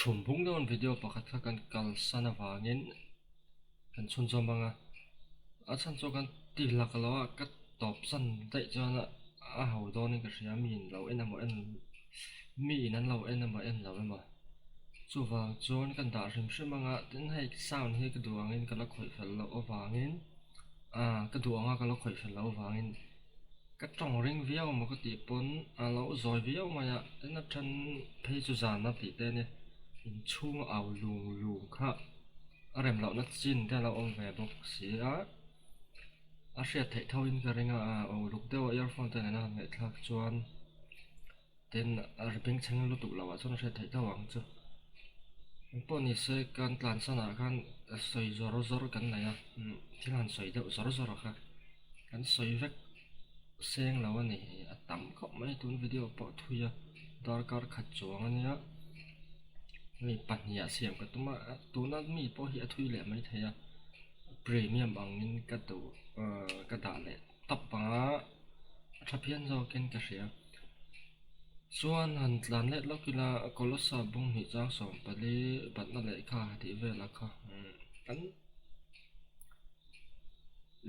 Chhum bung dawn video pakhat kha kan kalsan avangin kan chhunzawm ang a, a chhan chu kan ti lak lo a, ka tawp san daih chuan a ho dawnin ka hria mi in lo en emaw en mi in an lo en emaw en lo emaw chuvang chuan kan dah hrim hrim ang a, tin hei sound hi ka duh angin ka la khawih fel loh avangin ah ka duh anga ka la khawih fel loh avangin. Ka tawng ring viau maw ka tih pawn a lo zawi viau mai a, tin a then phei chu zan a tih te a nia, inchhung a au lung lung kha a rem lohna chin te a lo awm ve bawk si a, a hriat theih tho in ka ring a, a uluk deuh a earphone te nena han ngaihthlak chuan tin a ri bengchheng lutuk loh ah chuan a hriat theih tho ang chu. Engpawh ni se kan tlansan ah khan sawi zawr zawr kan nei a, thil han sawi deuh zawr zawr kha. Kan sawi vek seng lo a ni a tam khawp mai tun video pawh thui a darkar khat chuang a nia mi pahnih ah siam ka tum a tuna mi pawh hi a thui leh mai thei a premium angin ka duh ahh ka dah leh tawp ang a a tha phian zawkin ka hria chuan han tlan let lawk ila Colossa bung hnih chang 14 batna lehkha tih velah kha kan.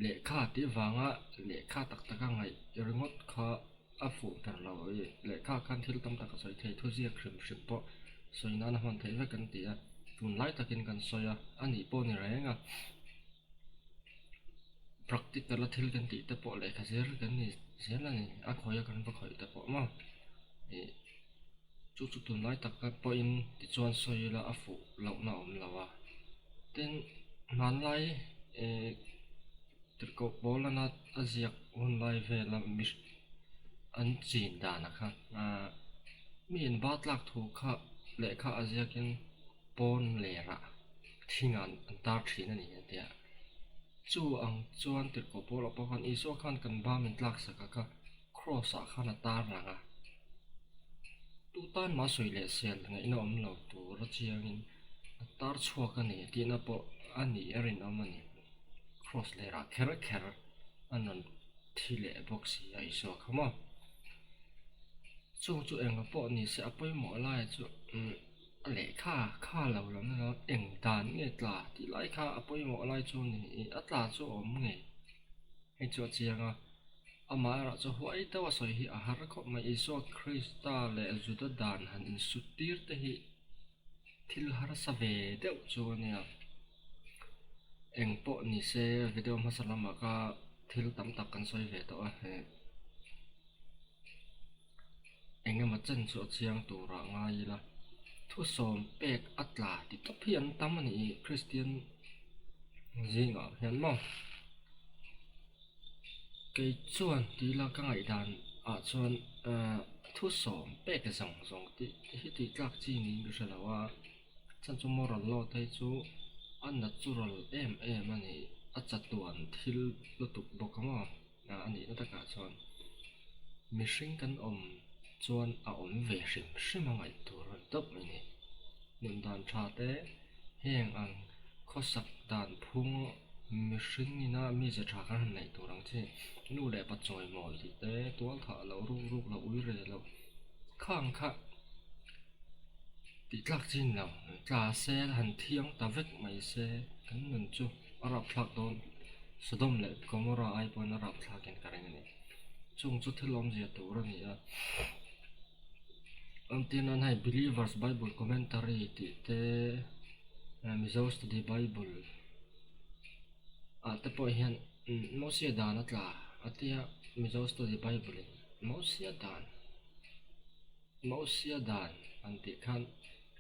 Lehkha tih vanga lehkha tak taka ngaih ringawt kha a fuh ber lo i lehkha khan thil tam tak a sawi thei thuziak hrim hrim pawh sawi nan a hman theih vek an ti a tunlai takin kan sawi a a nih pawh ni reng a practical a thil kan tih te pawh lehkha zir kan ni zel a ni a khawi a kan va khawih te pawh maw ih chu chu tunlai taka pawhin tichuan sawi ila a fuh lohna a awm lo a tin hmanlai eh tirhkoh pawl ana a ziak hun lai vela mi an chin dan ah kha ah mi in ba tlak thu kha lehkha a ziakin pawn lerah thing ah an tar thin a ni a tia chu ang chuan tirhkoh pawl ah pawh khan Isua khan kan ba min tlak sak a kha. Cross ah khan a tar lang a, tu tan mah sawi leh sel ngaihna awm lo tur a chiangin a tar chhuak a ni tihna pawh a nih a rinawm a ni. Cross lerah kher kher a rawn thi leh bawk si a Isua kha maw. Chung chu enga pawh ni se a pawimawh lai chu umm a lehkha kha lo lam ni lo eng dan nge tla tih lai kha a pawimawh lai chu a ni a tla chu a awm ngei hei chu a chiang a. Amaherawh chu huai deuh a sawi hi a har khawp mai. Isua Krista leh Juda dan han insut tir te hi thil harsa ve deuh chu a nia. Eng pawh ni se video hmasa lamah kha thil tam tak kan sawi ve tawh a he eng emaw chen chu a chiang turah ngai ila thusawm pek a tla ti tawp hi an tam a ni Kristian zingah hian maw. Kei chuan tih ila ka ngaihdan ah chuan ahh thu sawm pek zawng zawng tih hi tih tlak chi niin ka hre lo a chhan chu moral law te hi chu a natural em em a ni a chatuan thil lutuk bawk a maw a nih na takah chuan mihring kan awm chuan a awm ve hrim hrim a ngaih tur a ni tawp mai ni nun dan tha te heng ang khawsak dan phung. Mihring ina mize tha kan han neih tur ang chi nu leh pa chawimawi tih te tual thah loh ruk ruk loh ui re loh khang kha tih tlak chin lo tla se han thiang ta vek mai se kan nun chu a rapthlak dawn Sodom leh Gomorrah ai pawhin a rapthlak in ka ring a ni chung chu thil awmzia tur a ni a engtin an hei Believers Bible Commentary tih te Mizo Study Bible ah te pawh hian Mosia dan a tla a tia Mizo Study Bible in Mosia dan Mosia dan an tih khan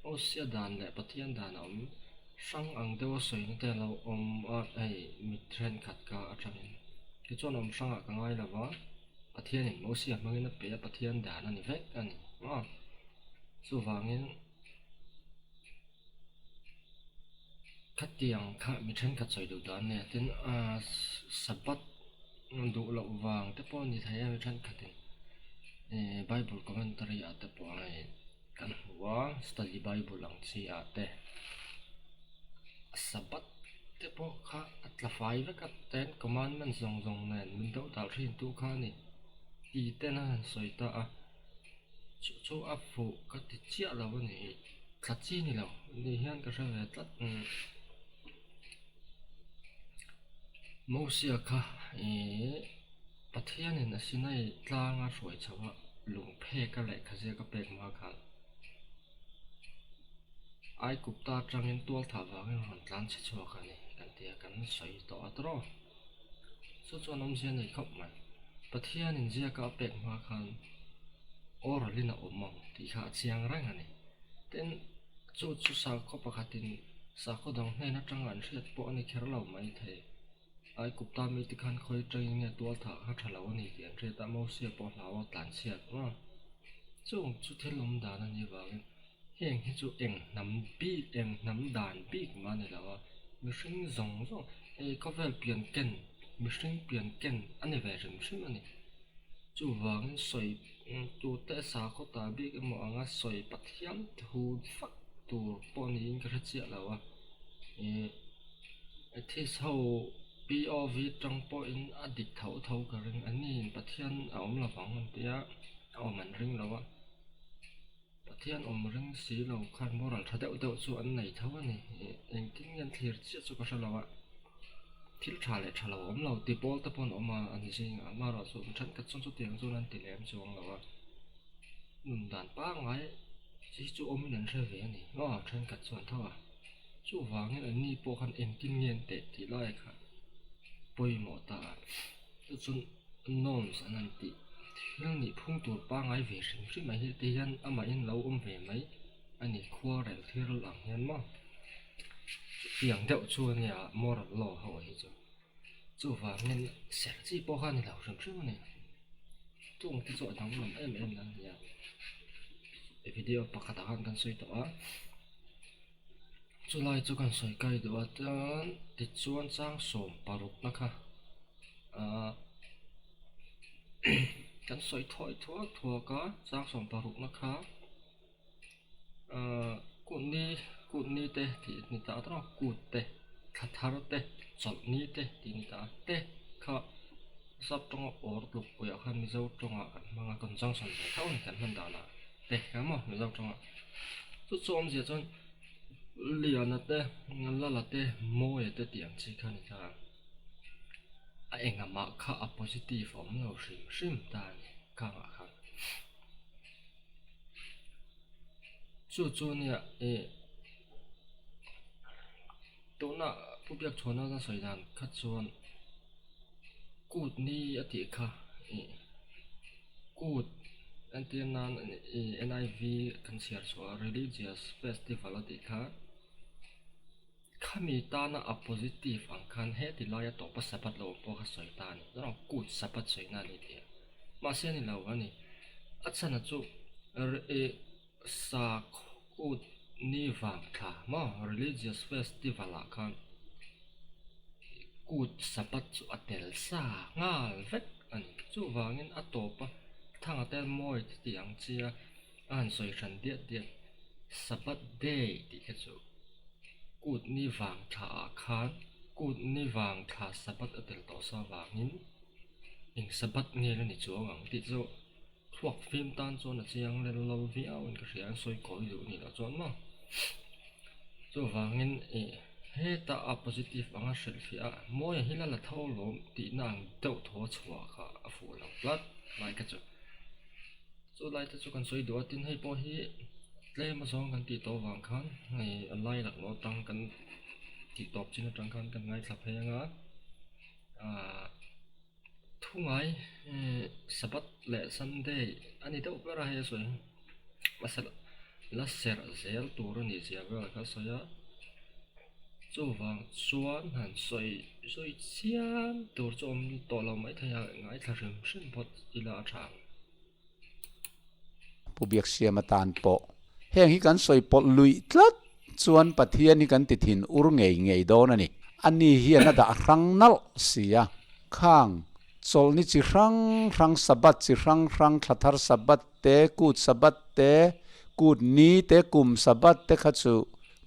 Mosia dan leh Pathian dan a awm hrang ang deuh a sawina te a lo awm a hei mi thenkhat ka atangin tichuan awm hrangah ka ngai lo va Pathianin Mosia hmangin a pe a Pathian dan a ni vek a ni maw chuvangin. Khatiang kha mi thenkhat sawi duh dan nia tin ahh Sabbath duh loh vang te pawh a ni thei a mi thenkhatin ih bible commentary ah te pawh hei kan hmu a study bible ang chi ah te Sabbath te pawh kha a tla fai vek a ten commandment zawng zawng nen min do dal thin tu kha a ni tih ten a han sawi ta a chu chu a fuh ka ti chiah lo a ni. Thla chi ni lo ni hian ka hre ve tlat. Mosia kha ih Pathianin a Sinai tlanga hruai chho a lungphek a lehkha ziak a pek hma khan Aikupta atangin tualthah vangin rawn tlan chhe chhuak a ni kan ti a, kan sawi tawh a tawrh aw. Chu chuan awmzia a nei khawp mai. Pathianin ziaka a pek hma khan oral-in a awm ang tih kha a chiang reng a ni. Tin, chu chu sakhaw pakhatin sakhaw dang hnen atanga an hriat pawh a ni kher lo mai thei. Aikupta mite khan khawi atangin nge tualthah kha tha lo a ni tih an hriat a, Mosia pawh hlau a tlanchhiat a. Chung chu thil awm dan a nih avangin heng hi chu eng hnam bik, eng hnam dan bik mah a ni lo a, mihring zawng zawng hei khawvel pian ken, mihring pian ken a ni ve hrim hrim a ni. Chuvangin sawi tute sakhaw ta bik emaw anga sawi Pathian thu fak tur pawh niin ka hre chiah lo a, ih atheist ho POV tang pawhin a dik tho tho ka ring a ni, Pathian a awm lovang an tia a awm an ring lo a, Pathian awm ring si lo khan moral tha deuh deuh chu an nei tho a ni, engtin nge an thlir chiah chu ka hre lo a. Thil tha leh tha lo a awm lo ti pawl te pawh an awm a, an zing a, amaherawhchu mi thenkhat chuan chutiang chuan an ti lem chuang lo a, nun dan pangngai hi chu awmin an hre ve a ni maw thenkhat chuan tho a, chuvangin an ni pawh khan engtin nge an teh tih lai kha pawimawh ta a, chu chuan norms an han tih thil nih phung tur pangngai ve hrim hrim a hi ti hian amahin lo awm ve mai a ni khuarel thil ang hian maw. Chutiang deuh chu a nia moral law ho hi chu. Chuvangin serh chi pawh kha a ni lo hrim hrim a ni. Chung te chu a danglam em em a nia. Video pakhatah khan kan sawi tawh a. Chulai chu kan sawi kai duh a chuan tichuan chang 16 na kha ahh kan sawi thawi thuak thuak a chang 16 na kha. Ahh kut ni kut ni te tih ni ta a kut te thla thar te chawlh ni te tih ni ta a te kha sap tawnga awr tluk puiah khan mizo tawngah kan hmang a conjunction ve tho a ni kan hman danah te kha maw mizo tawngah chu chu awmzia chuan liana te lala te mawia te tih ang chi kha a ni ta a a engah mah kha a positive a awm lo hrim hrim ta a ni khangah khan. Chu chu nia ih tuna pu biak chhuana ka sawi dan kha chuan kut ni a tih kha ih kut entir nan ih N_I_V kan chhiar chhuah a religious festival a tih kha. Khami tana a positive ang khan heti laia tawpa Sabbath lo awm pawh kha sawi ta a ni. Chuan kut Sabbath sawina a ni thei a. Mahse a ni lo a ni. A chhana chu sakhaw kut ni vang thla maw religious festival ah khan kut Sabbath chu a tel sa nghal vek a ni. Chuvangin a tawpa thanga tel mawi tih ang chia A han sawi hran diat diat, Sabbath day tih kha chu kut ni vang thla ah khan kut ni vang thla Sabbath a tel tawh sa vangin eng Sabbath nge la ni chuang ang tih chu thluak fim tan chuan a chiang lel lo viau in ka hria an sawi kawi duh nih loh chuan maw. Chuvangin ih heta a positive anga hrilhfiah a mawi a hi la la tho lawm tihna ang deuh thaw a chhuah kha a fuh lo tlat lai kha chu. Chu lai te chu kan sawi duh a tin hei pawh hi tlem azawng kan tih tawh avang khan hei a lai laklawh atang kan tih tawp chin atang khan kan ngaithla phei anga ahh thu ngai ehh sabbath leh sunday a ni deuh ber a hei a sawi la serh zel tur a nih zia vel kha a sawi a chuvang chuan han sawi sawi chiam tur chu awm tawh lo maithei a ngaithla hrim hrim phawt ila a tha ang. Pu Biaksiam atan pawh heng hi kan sawi pawlh luih tlat chuan Pathian hi kan ti thin ur ngei ngei dawn a ni. Ani hian a dah hrang nalh si a, khang chawlhni chi hrang hrang, Sabbath chi hrang hrang, thla thar Sabbath te, kut Sabbath te, kut ni te, kum Sabbath te kha chu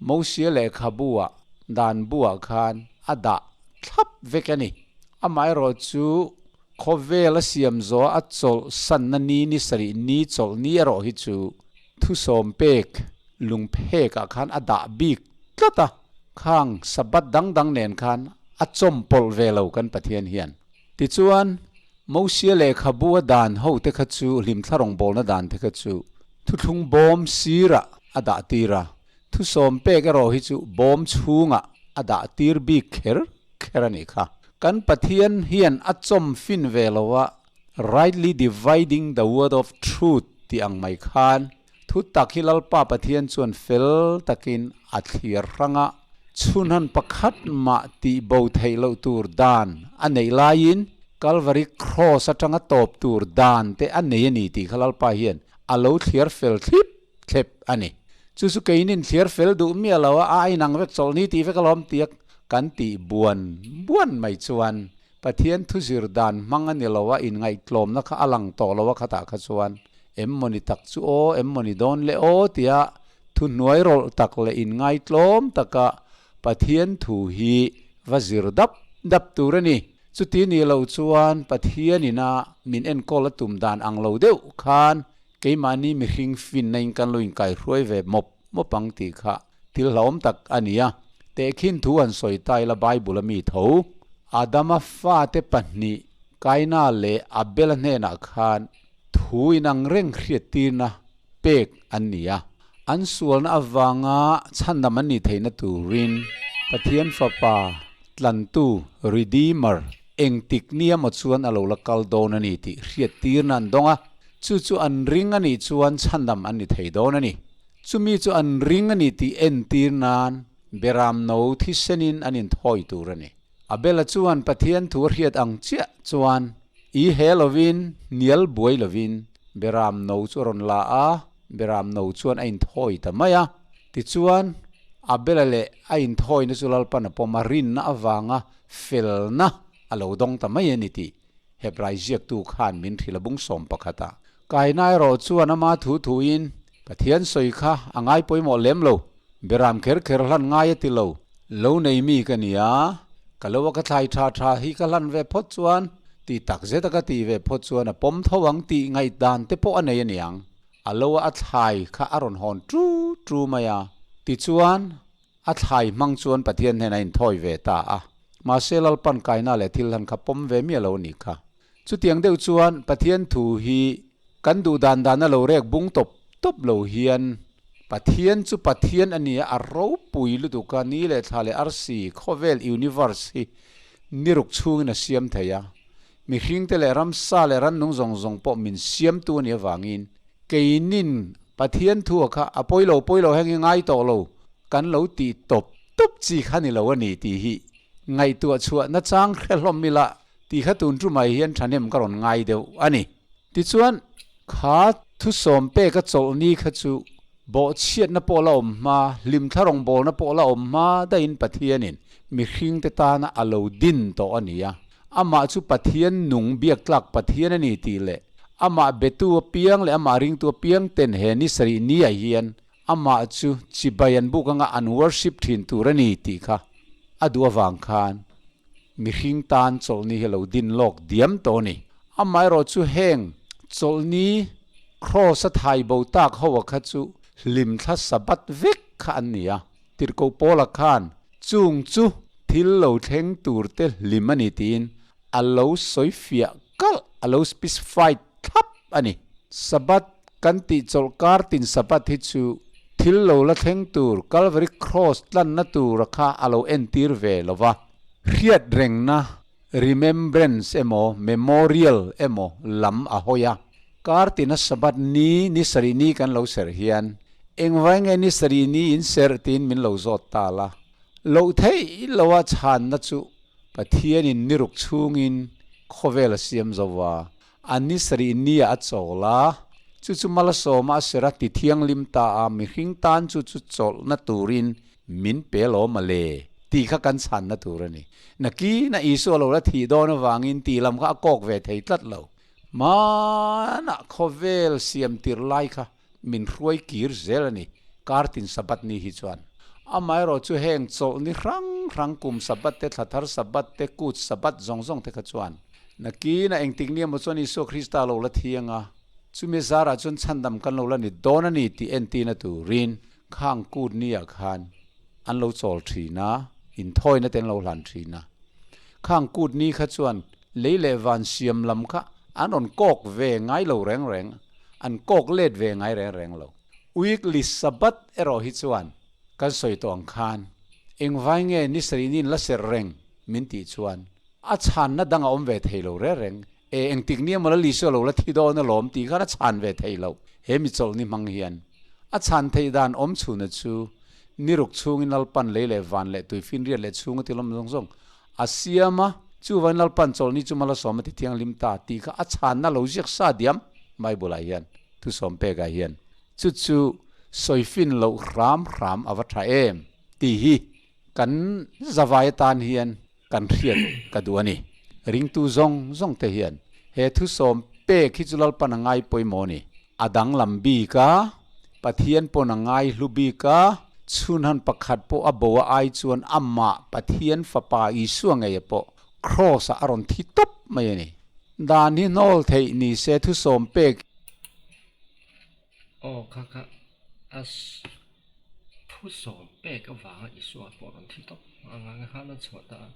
Mosia lehkhabu-ah, dan buah khan a dah thlap vek a ni. Amaherawhchu Khawvel a siam zawh a chawlh sanna ni ni sarih ni chawlh ni erawh hi chu thusawm pek lungphek ah khan a dah bik tlat a, khang Sabbath dang dang nen khan a chawmpawlh ve lo kan Pathian hian. Tichuan, Mosia lehkhabu a dan ho te kha chu hlimthla rawngbawlna dan te kha chu thuthlung bawm sirah a dah tir a, thusawm pek erawh hi chu bawm chhungah a dah tir bik kher kher a nih kha. Kan Pathian hian a chawm fin ve lo a, rightly dividing the word of truth tih ang mai khan Thu tak hi Lalpa Pathian chuan fel takin a thlir hrang a, chhunhan pakhat mah tih bo theih loh tur dan a neih laiin Kalvari Kraws atanga tawp tur dan te a nei a ni tih kha Lalpa hian a lo thliar fel thlip thlep a ni. Chu chu keinin thliar fel duh miah lo a, a inang vek chawlh ni tih vek alawm tia kan tih buan buan mai chuan Pathian thuzir dan hmang a ni lo a, inngaihtlawmna kha a lang tawh lo a khatah kha chuan em mawni tak chu aw, em mawni dawn le aw tia thuhnuai rawlh tak leh inngaitlawm taka Pathian thu hi va zir dap dap tur a ni. Chuti ni lo chuan Pathian ina min enkawl a tum dan ang lo deuh khan keimahni mihring finna in kan lo inkaihruai ve mawp mawp ang tih kha thil hlauhawm tak a ni a. Tehkhin thu han sawi ta ila Bible a mi tho. Adama fate pahnih Kaina leh Abela hnenah khan thu inang reng hriattirna pek an ni a. An sualna avanga chhandam an nih theihna turin Pathian Fapa tlantu, Redeemer, engtik nia maw chuan a lo la kal dawn a ni tih hriattirna an dawng a. Chu chu an ring a nih chuan chhandam an ni thei dawn a ni. Chumi chu an ring a ni tih entir nan Beram no thisenin an inthawi tur a ni. Abela chuan Pathian thu a hriat ang chiah chuan i he lovin, hnial buai lovin Beram no chu a rawn la a, Beram no chuan a inthawi ta mai a. Tichuan, Abela leh a inthawina chu Lalpan a pawm a, rinna avanga felna a lo dawng ta mai a ni tih Hebrai ziaktu khan min hrilh a bung 11 a. Kaina erawh chuan ama thu thuin Pathian sawi kha a ngai pawimawh lem lo, beram kher kher hlan ngai a ti lo. Lo nei mi ka ni a, ka lo a ka thlai tha tha hi ka hlan ve phawt chuan tih tak zet a ka tih ve phawt chuan a pawm tho ang tih ngaihdan te pawh a nei a niang. A lo a a thlai kha a rawn hawn tu tu mai a. Tichuan, A thlai hmang chuan Pathian hnenah a inthawi ve ta a, mahse Lalpan kaina leh thil hlan kha pawm ve miah lo a nih kha. Chutiang deuh chuan Pathian thu hi kan duh dan dana lo rek bung tawp tawp lo hian Pathian chu Pathian a nia, a ropui lutuk a, ni leh thla leh arsi, khawvel, universe, hi ni ruk chhungin a siam thei a, mihringte leh ramsa leh rannung zawng zawng pawh min siamtu a nih avangin keinin Pathian thu a kha a pawi lo pawi lo heng i ngai tawh lo kan lo tih tawp tawp chi kha ni lo a ni tih hi ngaihtuah chhuah nachang hre hlawm ila tih kha tun chu mai hian thahnem ka rawn ngai deuh a ni. Tichuan, kha thusawm peka chawlhni kha chu bawhchhiatna pawh la awm hma, hlimthla rawngbawlna pawh la awm hma daihin Pathianin mihringte tana a lo din tawh a ni a. Amah chu Pathian nung biak tlak Pathian a ni tih leh amah betu apiang leh amah ringtu apiang ten he ni sarih ni ah hian amah chu chibai an buk anga an worship thin tur a ni tih kha a duh avang khan mihring tan chawlhni hi a lo din lawk diam tawh a ni. Amaherawh chu heng chawlhni Kraws a thai bo tak ho a kha chu hlimthla Sabbath vek kha an ni a. Tirhkoh Paula khan chung chu thil lo thleng tur te hlim a ni tiin a lo sawi fiah kalh, a lo specified thlap a ni. Sabbath kan tih chawlh kar tin Sabbath hi chu thil lo la thleng tur Calvary Cross tlanna tura kha a lo entir ve lo va, hriat rengna, remembrance, emaw memorial emaw lam a hawi a. Kar tina Sabbath ni, ni sarih ni kan lo serh hian engvai nge ni sarih ni in serh tiin min lo zawt ta la. Loh theih loa chhanna chu Pathianin ni ruk chhungin khawvel a siam zo va, a ni sarih nia a chawl a, chu chu Malsawma a ser a ti thianghlim ta a, mihring tan chu chu chawlhna turin min pe lawm a le tih kha kan chhanna tur a ni. Nakina Isua lo la thih dawn avangin tih lam kha a kawk ve thei tlat lo. Hmanah khawvel siam tir lai kha min hruai kir zel a ni, Kartin Sabbath ni hi chuan. Amaherawh chu heng chawlh ni hrang hrang kum Sabbath te, thla thar Sabbath te, kut Sabbath zawng zawng te kha chuan nakina engtik ni emaw chuan Isua Krista lo la thiang a, chumi zarah chuan chhandam kan lo la ni dawn a ni tih entina turin. Khang kut nia khan an lo chawl thin a, inthawina te an lo hlan thin a. Khang kut ni kha chuan lei leh van siam lam kha an rawn kawk ve ngai lo reng reng, an kawk let ve ngai reng reng lo. Weekly Sabbath erawh hi chuan kan sawi tawh ang khan engvai nge ni sarih niin la serh reng min tih chuan a chhanna dang a awm ve thei lo reng reng. E engtik nia maw la Lisua lo la thi dawn alawm tih khan a chhan ve thei loh he mi chawlhni hmang hian. A chhan theih dan awm chhuna chu ni ruk chhungin Lalpan lei leh van leh tuifinriat leh chhunga tilawm zawng zawng a siam a, chuvain Lalpan chawlhni chu Malasawm a ti thianghlim ta tih kha a chhanna lo ziak sa diam Bible ah hian thusawm pekah hian chu chu sawifin loh hram hram a va tha em tih hi kan zavai atan hian kan hriat ka duh a ni. Ringtu zawng zawng te hian he thusawm pek hi chu Lalpan a ngai pawimawh a ni. A danglam bik a, Pathian pawn a ngai hlu bik a, chhunhan pakhat pawh a bo a ai chuan amah Pathian Fapa Isua ngeia pawh Kraws ah a rawn thi tawp mai a ni. Dan hi hnawl theih ni se thusawm pek. Aw kha kha as thu sawm pek avanga Isua pawh rawn thi tawp anga nga khan a chhuah ta a,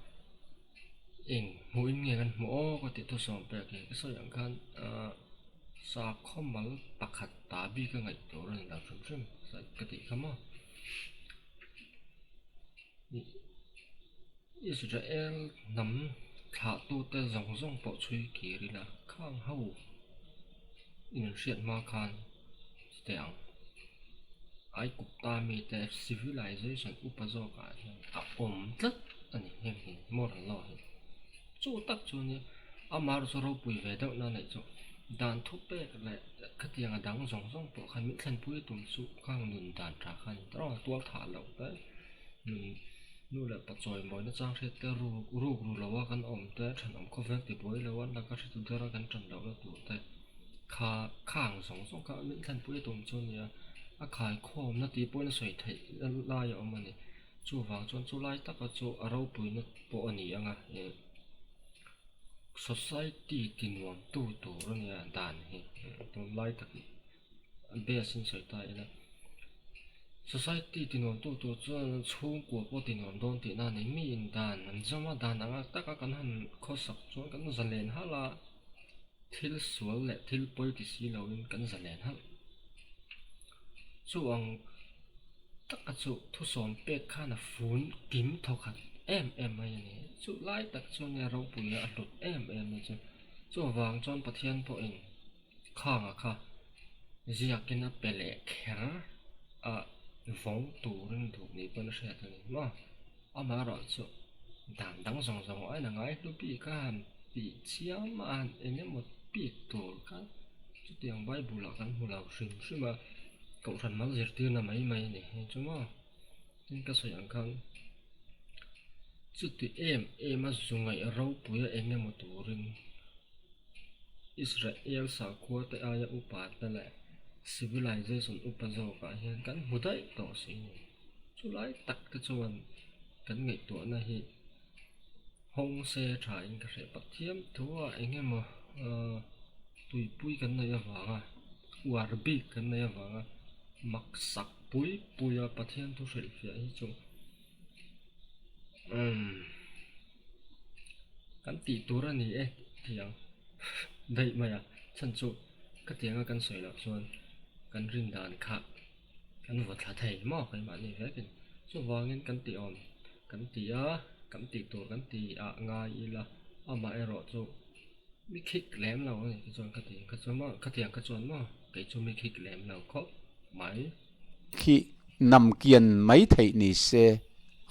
eng hmuhin nge kan hmuh aw ka tih thu sawm pek hi ka sawi ang khan ahh sakhaw mal pakhat ta bik a ngaih tur a ni lo hrim hrim ka tih kha maw Israel hnam thlahtute zawng zawng pawh chhui kir ila khang ho in an hriat hma khan chuteh ang Aigupta mite civilization upa zawkah hian a awm tlat a ni heng hi moral law hi chu tak chu nia amaherawhchu ropui ve deuh na neih chu dan thu pek leh khatiang a dang zawng zawng pawh khan min thlenpui tum chu khang nun dan tha khan tual thah loh te nun Nu leh pa chawimawi nachang hriat te ruk ruk ru lo a kan awm te thenawm khawvel ti buai lo a laka hritu dera kan tan loh na tur te kha khang zawng zawng kha min thlenpui a tum chu a nia a khaikhawm na tih pawhin a sawi theih lai a awm a ni chuvang chuan chu lai taka chu a ropui na pawh a ni ang a ih society ti nuam tu tur a nia dan hi tunlai tak base in sawi ta ila society ti nuam tu tur chuan chhungkua pawh ti nuam dawn tihna a ni mi in dan an zawm a dan anga taka kan han khawsak chuan kan zalen halh a thil sual leh thil pawi ti si lo in kan zalen halh chu ang taka chu thusawm pek khan a fun kim thawkhat em em mai a ni chu lai tak chuan nia ropui a hlut em em mai chu chuvang chuan Pathian pawhin. Khanga kha ziakin a pe leh kher a vawng turin duh ni pawn a hriat a ni maw? Amaherawhchu dan dang zawng zawng a en a ngai hlu bik a han tih chiam a han eng emaw bik tur kha chutiang Bible ah kan hmu lo hrim hrim a, Kohhran mal zirtirna mai mai a ni hei chu maw? Tin ka sawi ang khan chuti em em a zu ngaih ropui a eng emaw turin. Israel sakhua te aia upa te leh civilization upa zawkah hian kan hmu daih tawh si a ni. Chulai tak te chuan kan ngaihtuahna hi hawng se thain ka hreh Pathian thuah eng emaw ahh tuipui kan neih avanga uar bik kan neih avanga maksak pui pui a Pathian thu hrilhfiah hi chu umm. Kan tih tur a ni e tih ang daih mai a, chhan chu ka tianga kan sawi loh chuan kan rin dan kha kan vaw thla thei maw keimahni vekin chuvangin kan tih awm kan ti a kan tih tur kan ti ah ngai ila amaherawh chu mi khik lem lo a ni te chuan ka ti kha chu maw ka tiang kha chuan maw kei chu mi khik lem lo khawp mai. Khi nam kian mai theih ni se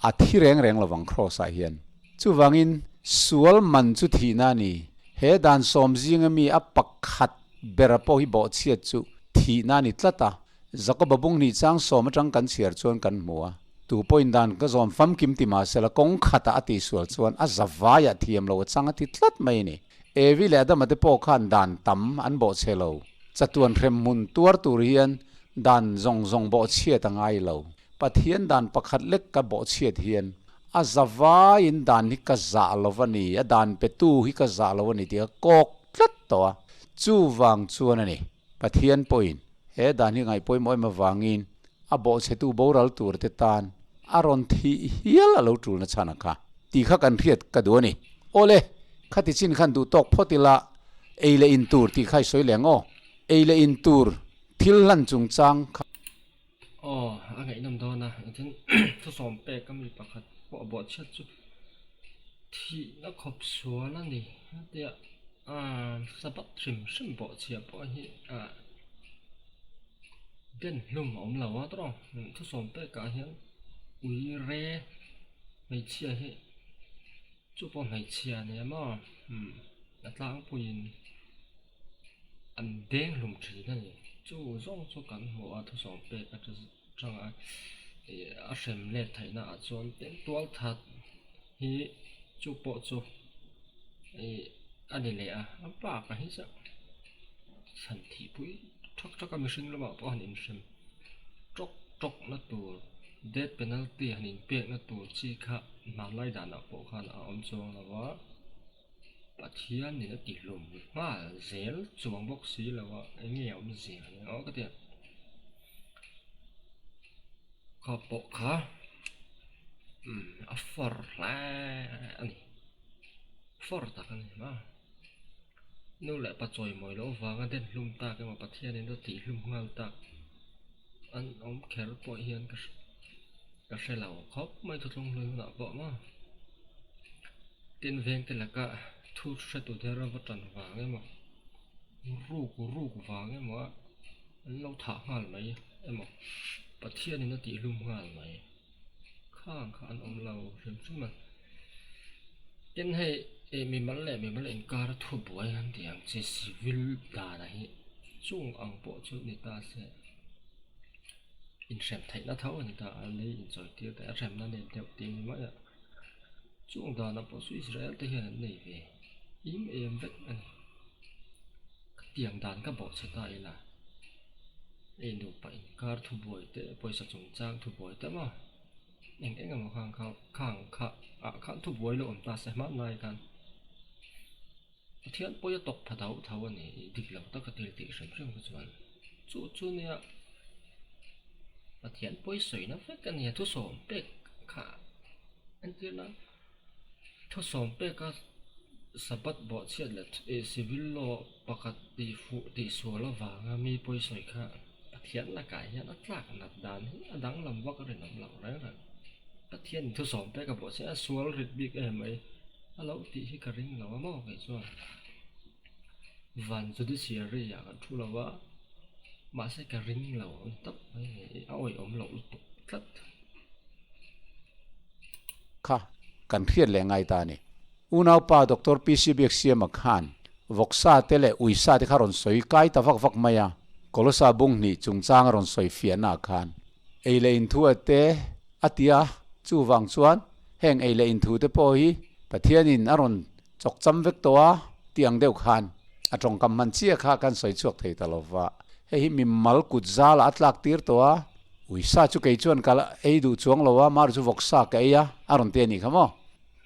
a thi reng reng lovang Kraws ah hian. Chuvangin sual man chu thihna a ni. He dan sawm zinga mi a pakhat bera pawh hi bawhchhiat chu thihna a ni tlat a. Jakoba bung hnih chang sawm atang kan chhiar chuan kan hmu a. Tu pawhin dan ka zawm famkim ti mah sela kawng khatah a tihsual chuan a zavaiah thiam lo a chang a ti tlat mai a ni. Evi leh Adama te pawh khan dan tam an bawhchhe lo. Chatuan hremhmun tuar tur hian dan zawng zawng bawhchhiat a ngai lo. Pathian dan pakhat lek ka bawhchhiat hian a zavaiin dan hi ka zah lo a ni, a dan petu hi ka zah lo a ni tih ka kawk tlat tawh a. Chuvang chuan a ni, Pathian pawhin he dan hi ngaihpawimawh em avangin. A bawhchhetu boral tur te tan a rawn thih hial a lo tulna chhan a kha. Tih kha kan hriat ka duh a ni. Awle, khati chin khan duh tawk phawt ila ei leh in tur tih kha i sawi leng aw. Ei leh in tur thil hlan chungchang kha. Aw, a ngaihnawm dawn a, engtin thusawm pek a mi pakhat pawh a bawhchhiat chu thihna khawp sual a ni tia Sabbath hrim hrim bawhchhiah pawh hi den hlum a awm lo a tawrh ang thusawm pekah hian ui re hmeichhia hi chu pawh hmeichhia a nia maw a tlangpuiin. An deng hlum thin a ni. Chu zawng chu kan hmu a, thusawm pek atanga a hrem let theihna ah chuan tin tual that hi chu pawh chu ih a ni leh a, a bakah hi chuan chhan thih pui thak thak a mihring lamah pawh han inhrem tawk tawk na tur death penalty han inpek na tur chi kha hmanlai danah pawh khan a awm chuang lo a. Pathianin a tihlum nghal zel chuang bawk si lo a, eng nge a awmzia ni aw ka ti a. Kha pawh kha umm a fawr hle a ni, fawr tak a ni ma. Nu leh pa chawimawi loh avanga den hlum tak emaw Pathianin a tihlum nghal tak an awm kher pawh hian ka ka hre lo khawp mai thuthlung hlui hunah pawh maw. Tin vengte laka thu hretu der a va tan vang emaw ruk ruk vang emaw a an lo thah nghal mai emaw Pathianin a tih hlum nghal mai khang kha an awm lo hrim hrim a. Tin hei ih mimal leh mimal inkar a thu buai an tih ang chi civil dana hi chung ang pawh chu ni ta se. Inhrem theihna tho a ni ta a, lei inchawi tir te a hremna nem deuh tih a ni mai a. Chung danah pawh chu Israel te hian an nei ve im em vek a ni. Khatiang dan ka bawhchhe ta ila, ei nupa inkar thubuai te, pawisa chungchang thubuai te maw eng eng emaw khang kha khang kha ah khan thubuai lo awm ta se hmanlai khan Pathian pawi a tawk pha tho tho a ni, dik lo taka thil tih hrim hrim kha chuan chu chu nia Pathian pawi sawina vek a nia thusawm pek kha entirna thusawm peka Sabbath bawhchhiat leh civil law pakhat tih fuh tih sual avanga mi pawi sawi kha Pathian lakah hian a tlak nat dan hi a danglam vak a rinawm loh reng reng. Pathian in thusawm pek a bawhchhiat a sual rit bik em mai. A lo tih hi ka ring lo a maw kei chuan van judiciary ah kan thu lo a mahse ka ring lo ang tawp mai a ni a awihawm loh lutuk tlat. Kha kan hriat leh ngai ta a ni. Unaupa Doctor PC Biaksiama khan vawksa te leh uisa te kha rawn sawi kai ta vak vak mai a, Kolosa bung hnih chungchang a rawn sawi fiahna ah khan ei leh inthu a te a ti a, chuvang chuan Heng ei leh inthu te pawh hi Pathianin a rawn chawk cham vek tawh a tih ang deuh khan a tawngkam hman chiah kha kan sawi chhuak thei ta lo va. Hei hi mimal kut zalah a tlak tir tawh a, Uisa chu kei chuan ka ei duh chuang lo a, mar chu vawksa ka ei a, a rawn ti a nih kha maw?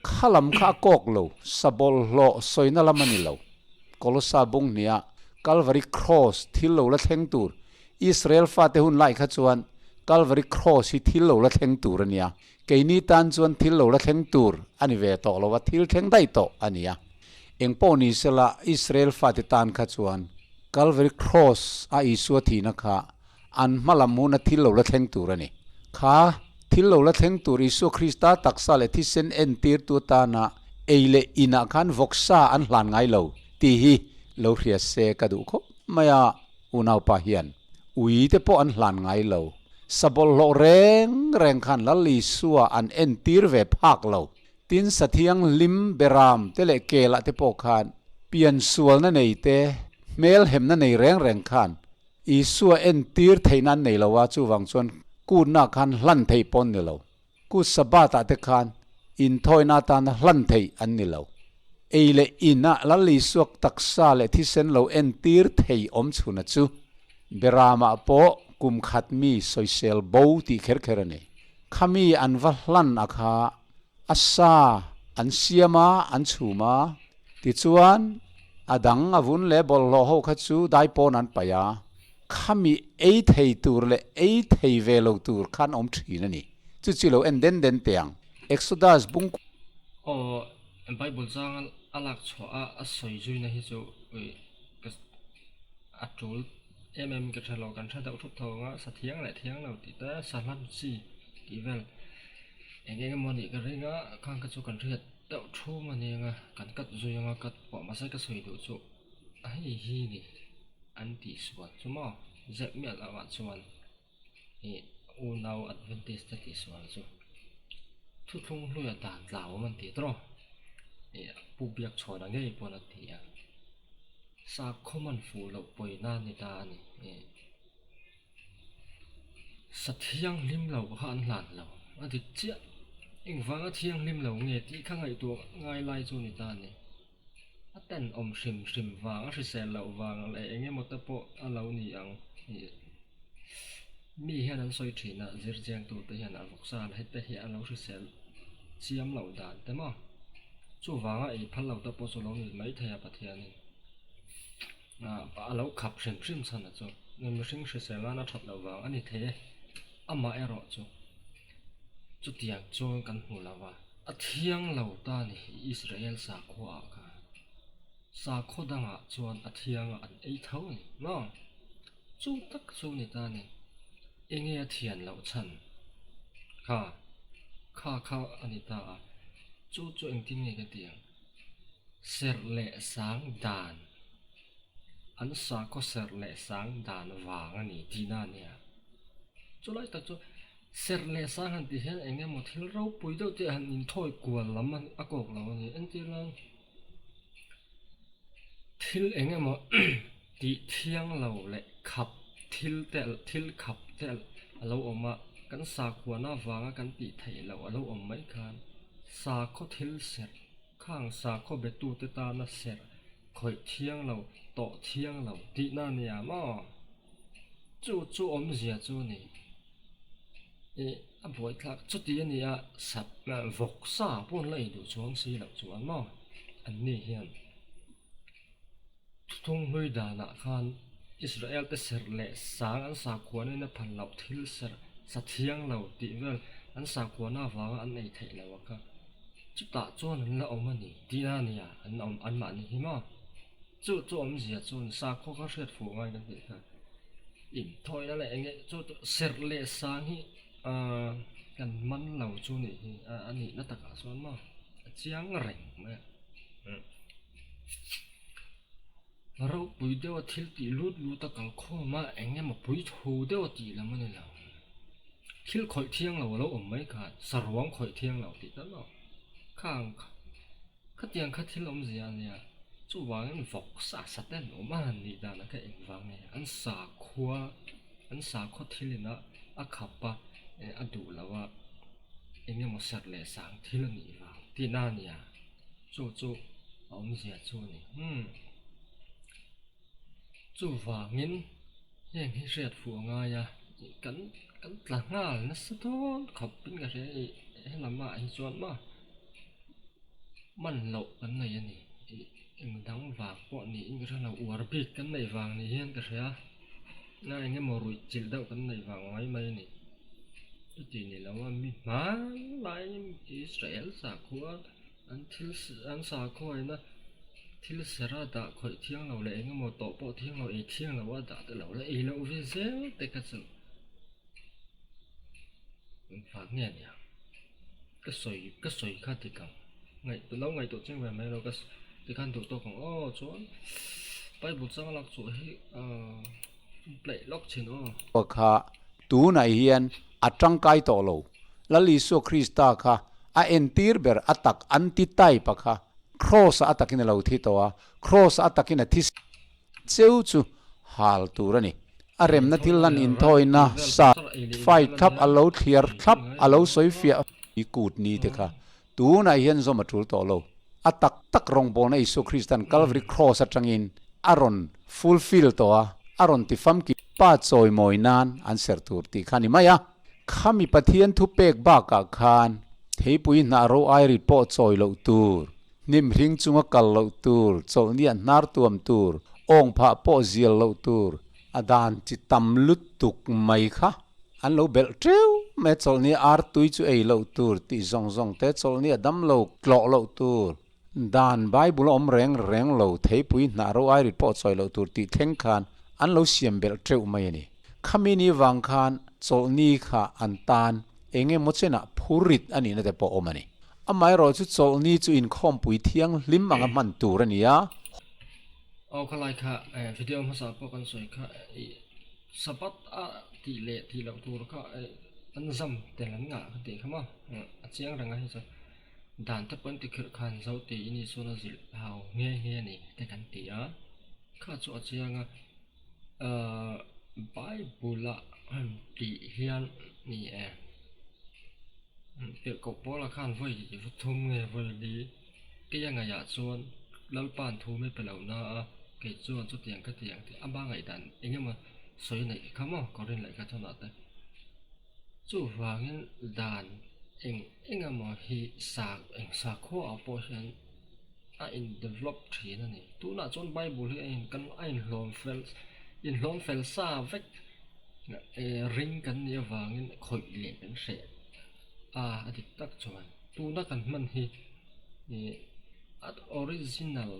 Kha lam kha a kawk lo, sa bawlhhlawh sawina lam a ni lo. Kolosa bung hniha Calvary Cross thil lo la thleng tur Israel fate hun lai kha chuan Calvary Cross hi thil lo la thleng tur a nia. Keini tan chuan thil lo la thleng tur a ni ve tawh lo a, thil thleng daih tawh a ni a. Eng pawh ni sela Israel fate tan kha chuan Calvary Cross a Isua thihna kha an hma lam huna thil lo la thleng tur a ni. Kha thil lo la thleng tur Isua Krista taksa leh thisen entirtu atana ei leh inah khan vawksa an hlan ngai lo tih hi lo hria se ka duh khawp mai a, unaupa hian. Ui te pawh an hlan ngai lo. Sa bawlhhlawh reng reng khan Lal Isua an entir ve phak lo. Tin sa thianghlim beram te leh kelah te pawh khan piansualna nei te, hmelhemna nei reng reng khan Isua entir theihna an nei lo a, chuvang chuan kutna khan hlan theih pawh an ni lo. Kut Sabbath ah te khan inthawina atana hlan theih an ni lo. Ei leh in ah Lal Isuak taksa leh thisen lo entir thei awm chhuna chu Beramah pawh kum khat mi sawisel bo tih kher kher a ni. Khami an va hlan a kha a sa an siam a, an chhum a, tichuan a dang a vun leh bawlhhlawh ho kha chu daipawn an paih a. Khami ei thei tur leh ei thei ve lo tur khan awm thin a ni. Chu chu lo en den den teh ang. Exodus bung. Aw, Bible changa a lak chhuah a a sawi zuina hi chu ka a tul em em ka hre lo, kan hre deuh thup tho ang a, sa thiang leh thiang lo tih te, sa hlam chi tih vel eng eng emaw nih ka ring a, khang kha chu kan hriat deuh thum a nia nga, kan cut zui ang a, cut pawh mahse ka sawi duh chu hei hi ni an tihsual chu maw zep miah loh ah chuan. Ih unau Adventist te tihsual chu thuthlung hluia dan tlau awm an tih tawh ih pu biak chhuahna ngei pawn a ti a, sakhaw man fuh loh pawina a ni ta a ni ih sa thianghlim lo kha an hlan lo a dik chiah engvanga thianghlim lo nge tih kha ngaihtuah ngai lai chu a ni ta a ni. A tenawm hrim hrim vang a hrisel loh vang leh eng emaw te pawh a lo ni ang ih mi hian an sawi thin a zir chiang tur te hian a vawksa hete hi a lo hrisel chiam loh dan te maw chuvanga ei phal lo te pawh chu lo ni mai thei a Pathianin ah a lo khap hrim hrim chhan a chu mihring hrisel nana that loh vang a ni thei e amah erawh chu chutiang chuan kan hmu lo va. A thiang lo ta ni hi Israel sakhua ah khan sakhaw dangah chuan a thianga an ei tho a ni maw? Chu tak chu ni ta ni. Enge a thian loh chhan? Kha kha kha a ni ta a, chu chu engtin nge ka tih ang? Serh leh sang dan, an sakhaw serh leh sang dan vang a ni tihna a nia. Chulai tak chu Serh leh sang han tih hian eng emaw thil ropui deuh te han inthawi kual lam a kawk lo a ni. Entir nan thil eng emaw tih thiang lo leh khap thil te thil khap te a lo awm a, kan sakhuana avanga kan tih theih loh a lo awm mai khan sakhaw thil serh khang sakhaw betute tana serh khawih thiang lo tawh thiang lo tihna a nia maw? Chu chu awmzia chu a ni. Ih a buaithlak chuti a nia sap vawk sa pawh an la ei duh chuang si loh chuan maw an ni hian thuthlung hlui danah khan Israel te serh leh sang an sakhuanin a phal loh thil serh sa thiang lo tih vel an sakhuana avanga an ei theih loh a kha chutah chuan an la awm a ni tih a nia an awm anmahni hi maw. Chu chu awmzia chuan sakhaw kha hriat fuh ngai kan tih kha inthawina leh enge chu chu serh leh sang hi ahh kan man lo chu nih hi a nihna takah chuan maw a chiang reng mai a ropui deuha thil tih lut lut a kal khawm a eng emaw pui tho deuha tih lam a ni lo thil khawih thiang lo a lo awm mai kha saruang khawih thiang lo tih tal maw khang Khatiang kha thil awmzia a nia, chuvangin vawk sa sa ten awm a han nih danah kha engvang nge an sakhua an sakhaw thilin a a khap a eh a duh lo a eng emaw serh leh sang thil a nih vang tihna a nia, chu chu a awmzia chu a ni umm chuvangin heng hi hriat fuh a ngai a kan kan tla nghal nasa dawn khawp in ka hria ih helamah hi chuan maw. Man loh kan nei a ni ih eng dang vang pawh niin ka hre lo uar bik kan neih vang ni hian ka hria a eng emaw ruih chilh deuh kan neih vang mai mai a ni chuti ni lo a mi hmanlaiin Israel sakhua an thil an sakhua ina thil sera dah khawih thiang lo leh eng emaw tawh pawh thiang lo ei thiang lo a dah te lo la ei loh ve zel te kha chu engvang nge a nia. Ka sawi ka sawi kha dik ang ngaihtuah lo ngaihtuah chiang ve mai lo ka tikhan duh tawk ang aw chuan bible chang lak chhuah hi ahh play lawk thin aw. Kha tunah hian a tangkai tawh lo. Lal Isua Krista kha a entir ber a tak anti-type a kha Kraws-ah a takin a lo thi tawh a, Kraws-ah a takin a thi Cheu chu hal tur a ni. A remna thil lan inthawina sa fai thlap a lo thliar thlap a lo sawi fiah i kut ni te kha tunah hian zawm a tul tawh lo. A tak tak rawngbawlna Isua Kristan Calvary Cross atangin a rawn fulfill tawh a, a rawn ti famkim pa chawimawi nan an serh tur tih kha a ni mai a. Khami Pathian thupek bakah khan theipui hnah ro airit pawh chawi loh tur. Hnim hring chunga kal loh tur, chawlhniah hnar tuam tur, awng phah pawh zial loh tur, A dan chi tam lutuk mai kha an lo belh teuh mai a, chawlhni ar tui chu ei loh tur tih zawng zawng te, chawlhni a dam lo tlawh loh tur, dan Bible a awm reng reng lo, theipui hnah ro ai rit pawh chawi loh tur tih thleng khan an lo siam belh teuh mai a ni. Khami ni vang khan chawlhni kha an tan eng emaw chenah phurrit a nihna te pawh awm a ni. Amaherawhchu chawlhni chu inkhawmpui thianghlim anga hman tur a ni a. Aw khalai kha video hmasa pawh kan sawi kha ih Sabbath a tih leh tih loh tur kha an zam tel an ngah ka tih kha maw a chiang reng a hei chuan dan te pawh an ti khirh khan zo tiin Isuan a zilh hau nghe nghe a ni te kan ti a kha chu a chiang a ahh Bible a han tih hian ni e tirhkoh pawl ah khan vawi thum nge vawi li. Kei a ngaihah chuan Lalpa'n thu mai pe lo na a, kei chuan chutiang ka ti ang tih ama ngaihdan eng emaw sawi neih kha maw Korin lehkha thunah te. Chuvangin dan eng eng emaw hi sa eng sakhua ah pawh hian a in develop thin a ni. Tunah chuan Bible hi a in kan a inhlawm fel inhlawm fel sa vek ring kan nih avangin khawih leh kan hreh a a dik tak chuan. Tuna kan hman hi ih a original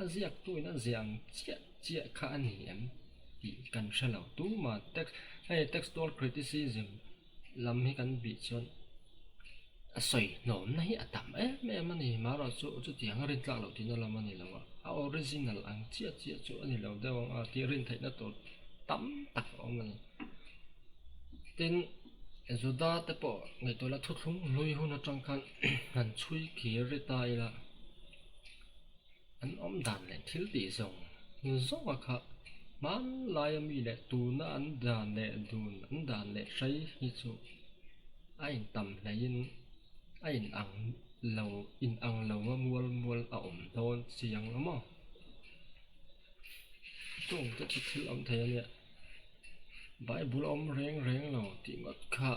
a ziaktu in a ziah ang chiah chiah kha a ni em tih kan hre lo. Tuma text hei textual criticism lam hi kan bih chuan a sawi hnawmna hi a tam em em a ni. Marawh chu chutiang a rintlak loh tihna lam a ni lo a, a original ang chiah chiah chu a ni lo deuh ang a tih rin theihna tur tam tak a awm a ni. Tin. Juda te pawh ngaihtuah la thuthlung hlui hun atang khan han chhui kir ri ta ila an awm dan leh thil tih zawng zawng a kha hmanlai ami leh tuna an dan leh dun an dan leh hrei hi chu a in tam hleihin a in ang lo in ang lo a mual mual a awm dawn chiang a maw chung te chu thil awm thei a nia. Bible a awm reng reng lo tih ngawt kha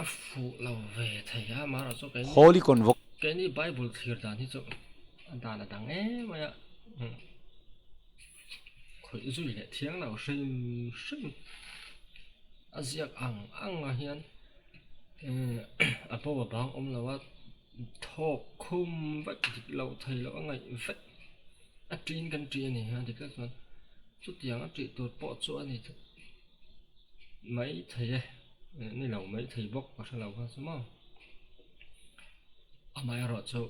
a fuh lo ve thei a amaherawh chu keini Holy Convocation. Keini Bible thlir dan hi chu a dan a dang em mai a khawih zui leh thiang lo hrim hrim a ziak ang ang ah hian a bo a bang awm lo a thawk khum vek dik loh thei loh a ngaih vek. A ṭin kan ṭih a ni a dik tak chuan chutiang a ṭih tur pawh chu a ni mai thei e ni lo mai thei bawk ka hre lo kha chu maw amaherawh chu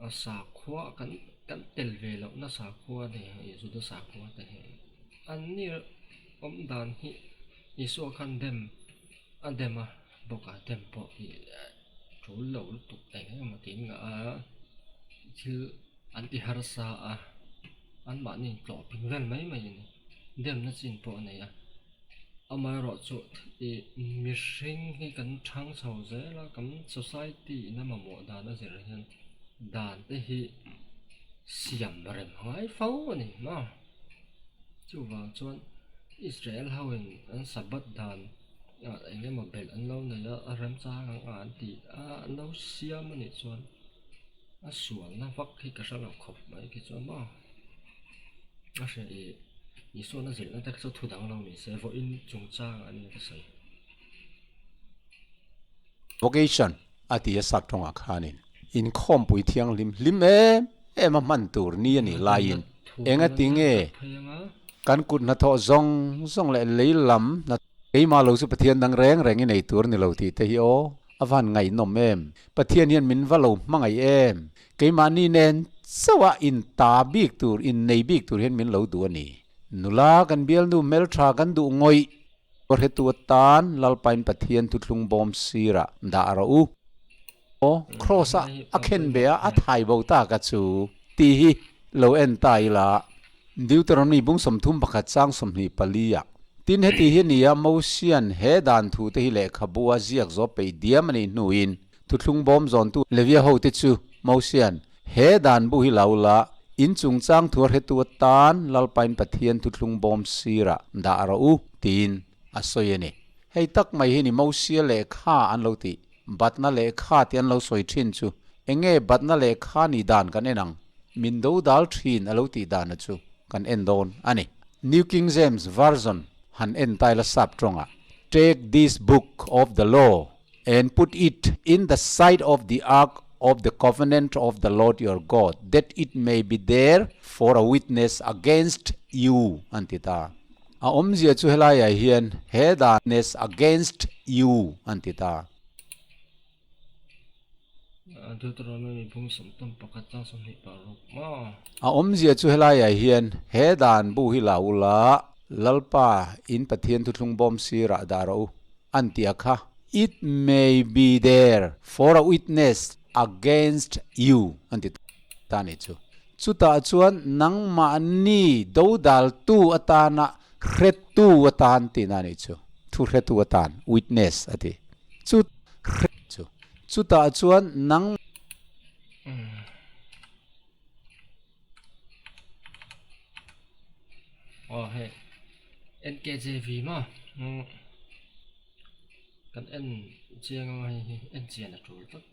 a sakhua kan kan tel ve loh na sakhua a ni a Juda sakhua te hi an ni awm dan hi Isua khan dem a dem a bawk a dem pawh hi. Tul lo lutuk eng emaw tiin ngah a, thil an ti harsa a, anmahni intlawh ping vel mai mai a ni. Demna chin pawh a nei a, amaherawhchu ih mihring hi kan thang chho zel a, kan society in a mamawh dan a zir hian dan te hi siam rem ngai fo a ni maw. Chuvang chuan Israel ho in an Sabbath dan. Eng emaw belh an lo nei a, a remchang ang a an tih a, an lo siam a nih chuan a sualna vak hi ka hre lo khawp mai khi chuan maw a hre ih Isuan a zilhna te kha chu thu dang lo ni se vawiin chungchang a nia ka sawi. Vocation a ti a sak tawngah khanin inkhawmpui thianghlim hlim em em a hman tur ni a nih laiin eng a ti nge kan kut hnathawh zawng zawng leh lei lam hna keimah lo chu Pathian dang reng reng i nei tur ni lo tih te hi aw a van ngaihnawm em Pathian hian min va lo hmangaih em keimahni nen chauh a in ta bik tur in nei bik tur hian min lo duh a ni nula kan bialnu hmeltha kan duh ngawih Hretu atan Lalpain Pathian thuthlung bawm sirah dah rawh u. Aw, Kraws-a a khen ve a, a thai bo tak a chu tih hi lo en ta ila. Deuteronomy bung 31 chang 24 ah, Tin heti hi a ni a, Mosian he dan thu te hi lehkhabu a ziak zawh peih diam a nih hnuin thuthlung bawm zawntu Levia hote chu Mosian he dan bu hi lo la, in chungchang thu a hretu atan Lalpain Pathian thuthlung bawm sirah dah rawh u, tiin a sawi a ni. Hei tak mai hi ni Mosia lehkha an lo tih, batna lehkha tih an lo sawi thin chu eng nge batna lehkha nih dan kan en ang? Min do dal thin a lo tih dana chu kan en dawn a ni. New King James Version han en ta ila sap tawngah, Take this book of the law and put it in the sight of the ark of the covenant of the Lord your God, that it may be there for a witness against you an ti ta. A awmzia chu helaiah hian he dan ness against you an ti ta. A awmzia chu helaiah hian he dan bu hi la ula, Lalpa in Pathian thuthlung bawm sirah dah rawh u, an ti a kha. It may be there for a witness against you an ti ta ni chu. Chutah chuan nangmahni dodaltu atana hretu atan tihna a nih chu. Thu hretu atan, witness a ti. Chu hre chu. Chutah chuan nang. Aw hei NKJV maw kan en chiang anga hei hi en chian a tul tlat.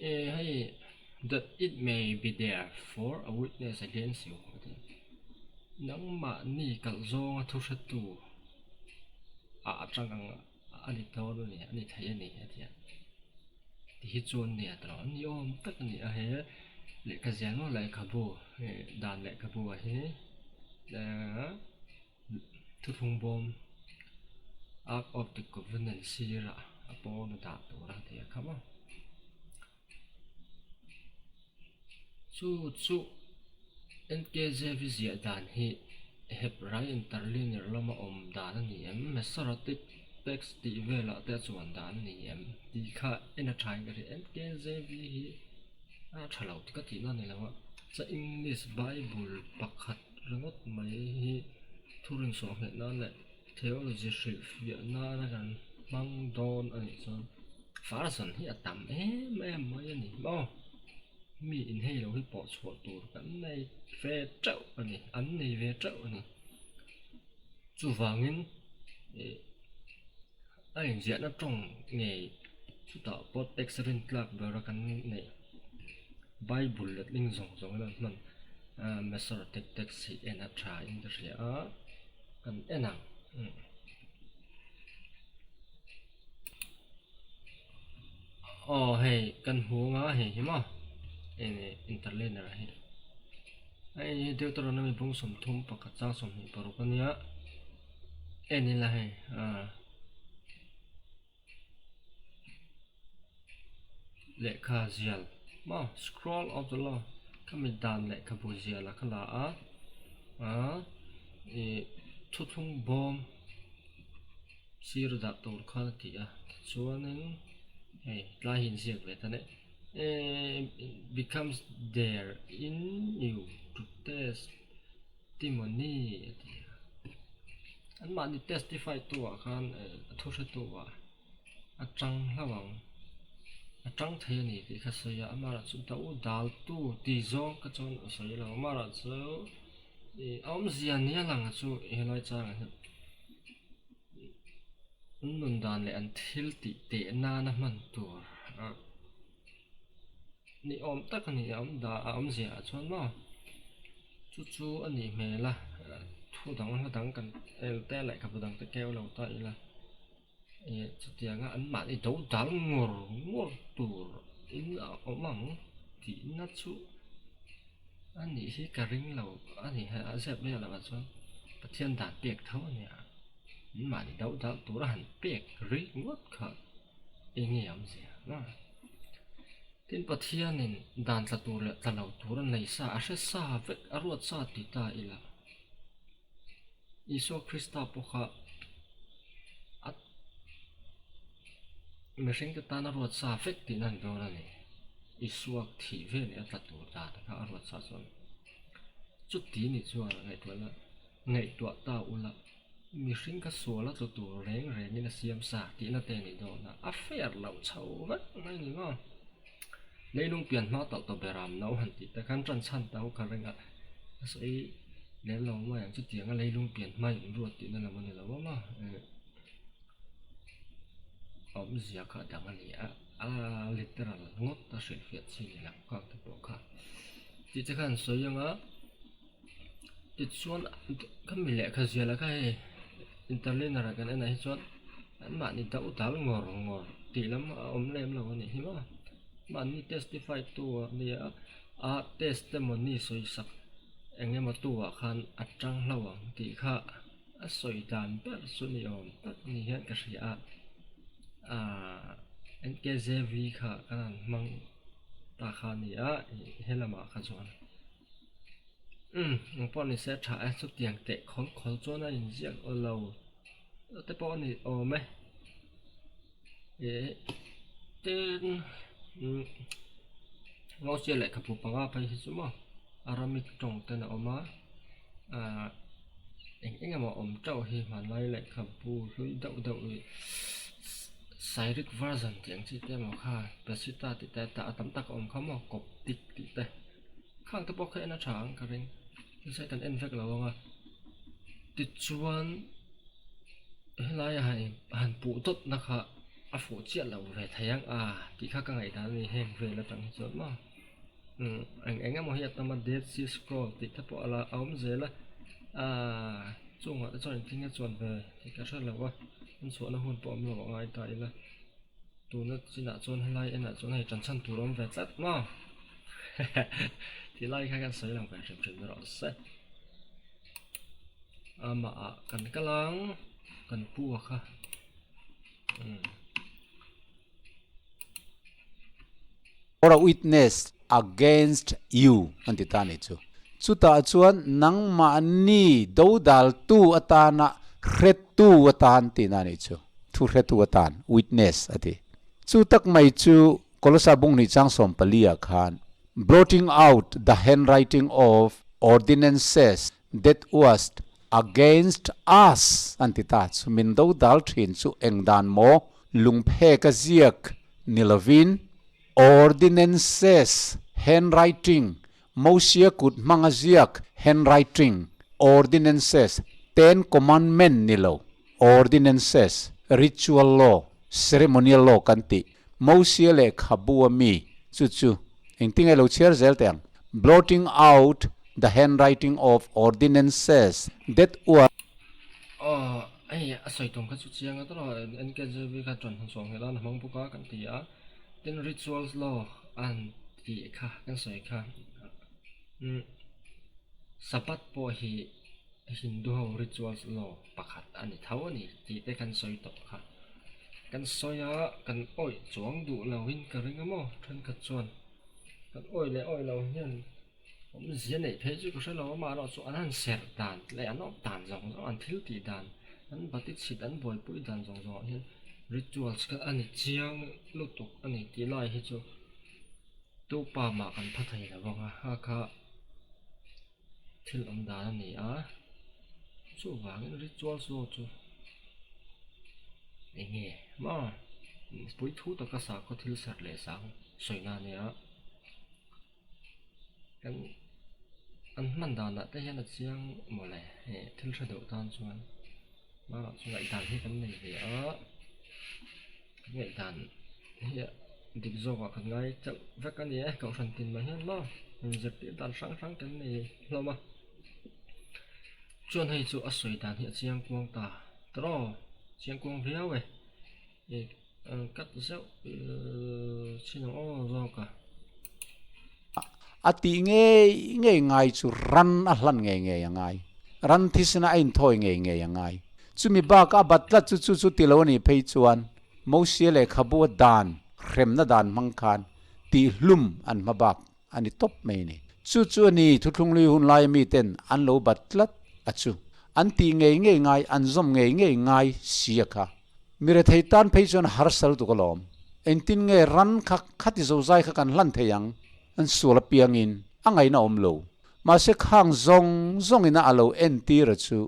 E hei that it may be there for a witness against you a ti. Nangmahni kalh zawnga thu hretu ah atang ang a ni dawn a ni a ni thei a ni a ti a. Ti hi chuan nia tawh a ni awm tak a ni a he lehkha ziah maw lehkhabu dan lehkhabu ah hi ehh thuthlung bawm ark of the covenant sirah a pawn a dah tur a ti a kha maw. Chu chu NKJV ziah dan hi Hebrai interlinear lama awm dan a ni em? Masoretic text tih velah te a chuan dan a ni em? Tih kha en a thain ka hria. NKJV hi a tha lo ka tihna a ni lo a, cha English Bible pakhat ringawt mai hi thurin sawhmeh nan leh Theology hrilhfiah nana kan hmang dawn a nih chuan version hi a tam em em mai a ni maw? Mi in hei lo hi pawh chhuah tur kan nei ve teuh a ni, an nei ve teuh a ni. Chuvangin ih a inziahna tawng ngei chutah pawh text rin tlak bera kan neih Bible letling zawng zawng in an hman Masoretic text hi en a tha in ka hria a. Kan en ang aw hei kan hmu anga hei hi maw eng interliner hi hei hi Deuteronomy bung 30 pakhat chang 26 ania en ila hei ah Lehkha zial maw scroll of the law khami dan lehkhabu zial a kha la a ah ih thuthlung bawm sir dah tur khan a ti a tichuanin hei tlai hi inziak ve ta nih eh becomes there in you to test Timony a ti a anmahni testify tu ah khan a thu hre tu ah a tang hlauh ang a tang thei a ni tih kha sawi a amaherawh chu do dal tu tih zawng ka chuan a sawi lo amaherawh chu ih a awmzia nia lang chu helai changah hian an nun dan leh an thil tih teh nana hman tur a ni awm tak a ni a awm dah a awmzia ah chuan maw chu chu a nih hmel a thu dang hla dang kan el te lehkhabu dang te keu lo ta ila ih chutianga an mahni do dal ngawr ngawr tur in a awm ang tihna chu a nih hi ka ring lo a ni hei a zep vel ah chuan Pathian dan pek tho a nia an mahni do dal tur a han pek rih ngawt kha. Eng nge awmzia na? Tin, Pathianin dan tla tur leh tla lo tur a nei sa, a hre sa vek, a ruat sa ti ta ila. Isua Krista pawh kha a mihringte tan a ruat sa vek tihna a ni dawn a ni. Isua thih ve leh a tla tur dan kha a ruat sa chuan chuti ni chuan ngaihtuahna Ngaihtuah ta ula, mihring kha sual a tlu tur reng rengin a siam sa tihna te a nih dawn a, a fair loh chho vek mai ni maw? Leilung pian hma tawh tawh beram no han tih te khan tan chhan ta ho kha ring a, a sawi lem lo mai ang chutianga leilung pian hma in ruat tihna lam a ni lo a maw? Awmzia kha dang a ni a, a literal ngawt a hrilhfiah chi ni lo kha te pawh kha tih te khan sawi ang a. Tichuan ka mi lehkha zial ah kha hei interlinear ah kan en ah hi chuan anmahni deuh dal ngawr ngawr tih lam a awm lem lo a nih hi maw mahni testify tu a nia a testimony sawi sak eng emaw tu ah khan a tang hlo ang tih kha a sawi dan ber chu ni awm tak ni hian ka hria a ahh N_K_J_V kha kan han hmang ta kha a ni a helamah kha chuan. Umm eng pawh ni se tha e chutiang teh khawl khawl chuan a inziak aw lo te pawh a ni awm e ih tin umm Mosia lehkhabu panga phei hi chu maw Aramic tawng ten a awm a ahh eng eng emaw awm teuh hi hmanlai lehkhabu hlui deuh deuh ih Syriac version tih ang chi te emaw kha Peshitta tih te a tam tak a awm kha maw Coptic tih te. Khang te pawh kha en a tha ang ka ring nasa kan en vek lo ang a tichuan helai ah han han puh dawt na kha a fuh chiah lo ve thei ang a tih kha ka ngaihdan a ni heng vel atang hi chuan maw umm eng eng emaw hi a tam a dead sea scroll tih te pawh a la awm zel a ahh chungah te chuan engtin nge chuan ve tih ka hre lo a an chhuahna hun pawh awm lo a ngai ta ila tuna chinah chuan helai enah chuan hei tan chhan tur a awm ve tlat maw. Ti lai kha kan sawi lang ve hrim hrim rawh se. Amah ah kan kal ang kan pu a kha. Um. Or a witness against you an ti ta a nih chu. Chutah chuan nangmahni dodaltu atana hretu atan tihna a nih chu. Thu hretu atan, witness a ti. Chu tak mai chu Kolosa bung hnih chang 14 ah khan, Blotting out the handwriting of ordinances that was against us an ti ta. Chu min do dal thin chu eng dan maw? Lungphek a ziak ni lovin ordinances, handwriting, Mosia kut hmang a ziak, handwriting, ordinances, Ten Commandment ni lo, ordinances, ritual law, ceremonial law kan tih, Mosia lehkhabu a mi, chu chu engtin nge lo chhiar zel teh ang? Blotting out the handwriting of ordinances that was. Aw, hei a sawi tum kha chu chiang a tawh a, NKJV kha chuan hun sawm ngheh nan a hmang bawk a kan ti a, tin rituals law an tih kha kan sawi kha umm Sabbath pawh hi Hindu ho rituals law pakhat a ni tho a ni tih te kan sawi tawh kha. Kan sawi a kan awih chuang duh lo in ka ring a maw thenkhat chuan kan awih leh awih lo hian awmzia neih phei chu ka hre lo a amaherawh chu an han serh dan leh an awk dan zawng zawng an thil tih dan an bati chhit an buaipui dan zawng zawng ah hian rituals kha a ni chiang lutuk a ni tih lai hi chu tu pa mah kan pha thei lo vang a kha kha thil awm dan a ni a chuvangin rituals law chu eng nge maw puithu taka sakhaw thil serh leh sang sawina a nia. Kan an hman danah te hian a chiang mawle hei thil hre deuh tan chuan hmanah chuan ngaihdan hi kan nei ve a kan ngaihdan hi dik zawkah kan ngai chauh vek a ni e kohhran tin mai hian maw inzirtir dan hrang hrang kan nei hlawm a chuan hei chu a sawi dan hi a chiang kuang ta tawh chiang kuang viau e. An cut zeuh chin ang aw zawk a. A tih ngei ngei ngai chu ran a hlan ngei ngei a ngai. Ran thisena a inthawi ngei ngei a ngai. Chumi baka a bat tlat chu chu chu ti lo a nih phei chuan Mosia lehkhabu a dan, hremna dan hmang khan tihhlum an hma bak a ni tawp mai a ni. Chu chu a ni thuthlunglui hun laia miten an lo bat tlat a chu. An tih ngei ngei ngai, an zawm ngei ngei ngai si a kha. Mi rethei tan phei chuan harsa lutuk alawm. Engtin nge ran kha khati zozai kha kan hlan thei ang? An sual apiangin a ngaihna awm lo. Mahse khang zawng zawngin a a lo entir a chu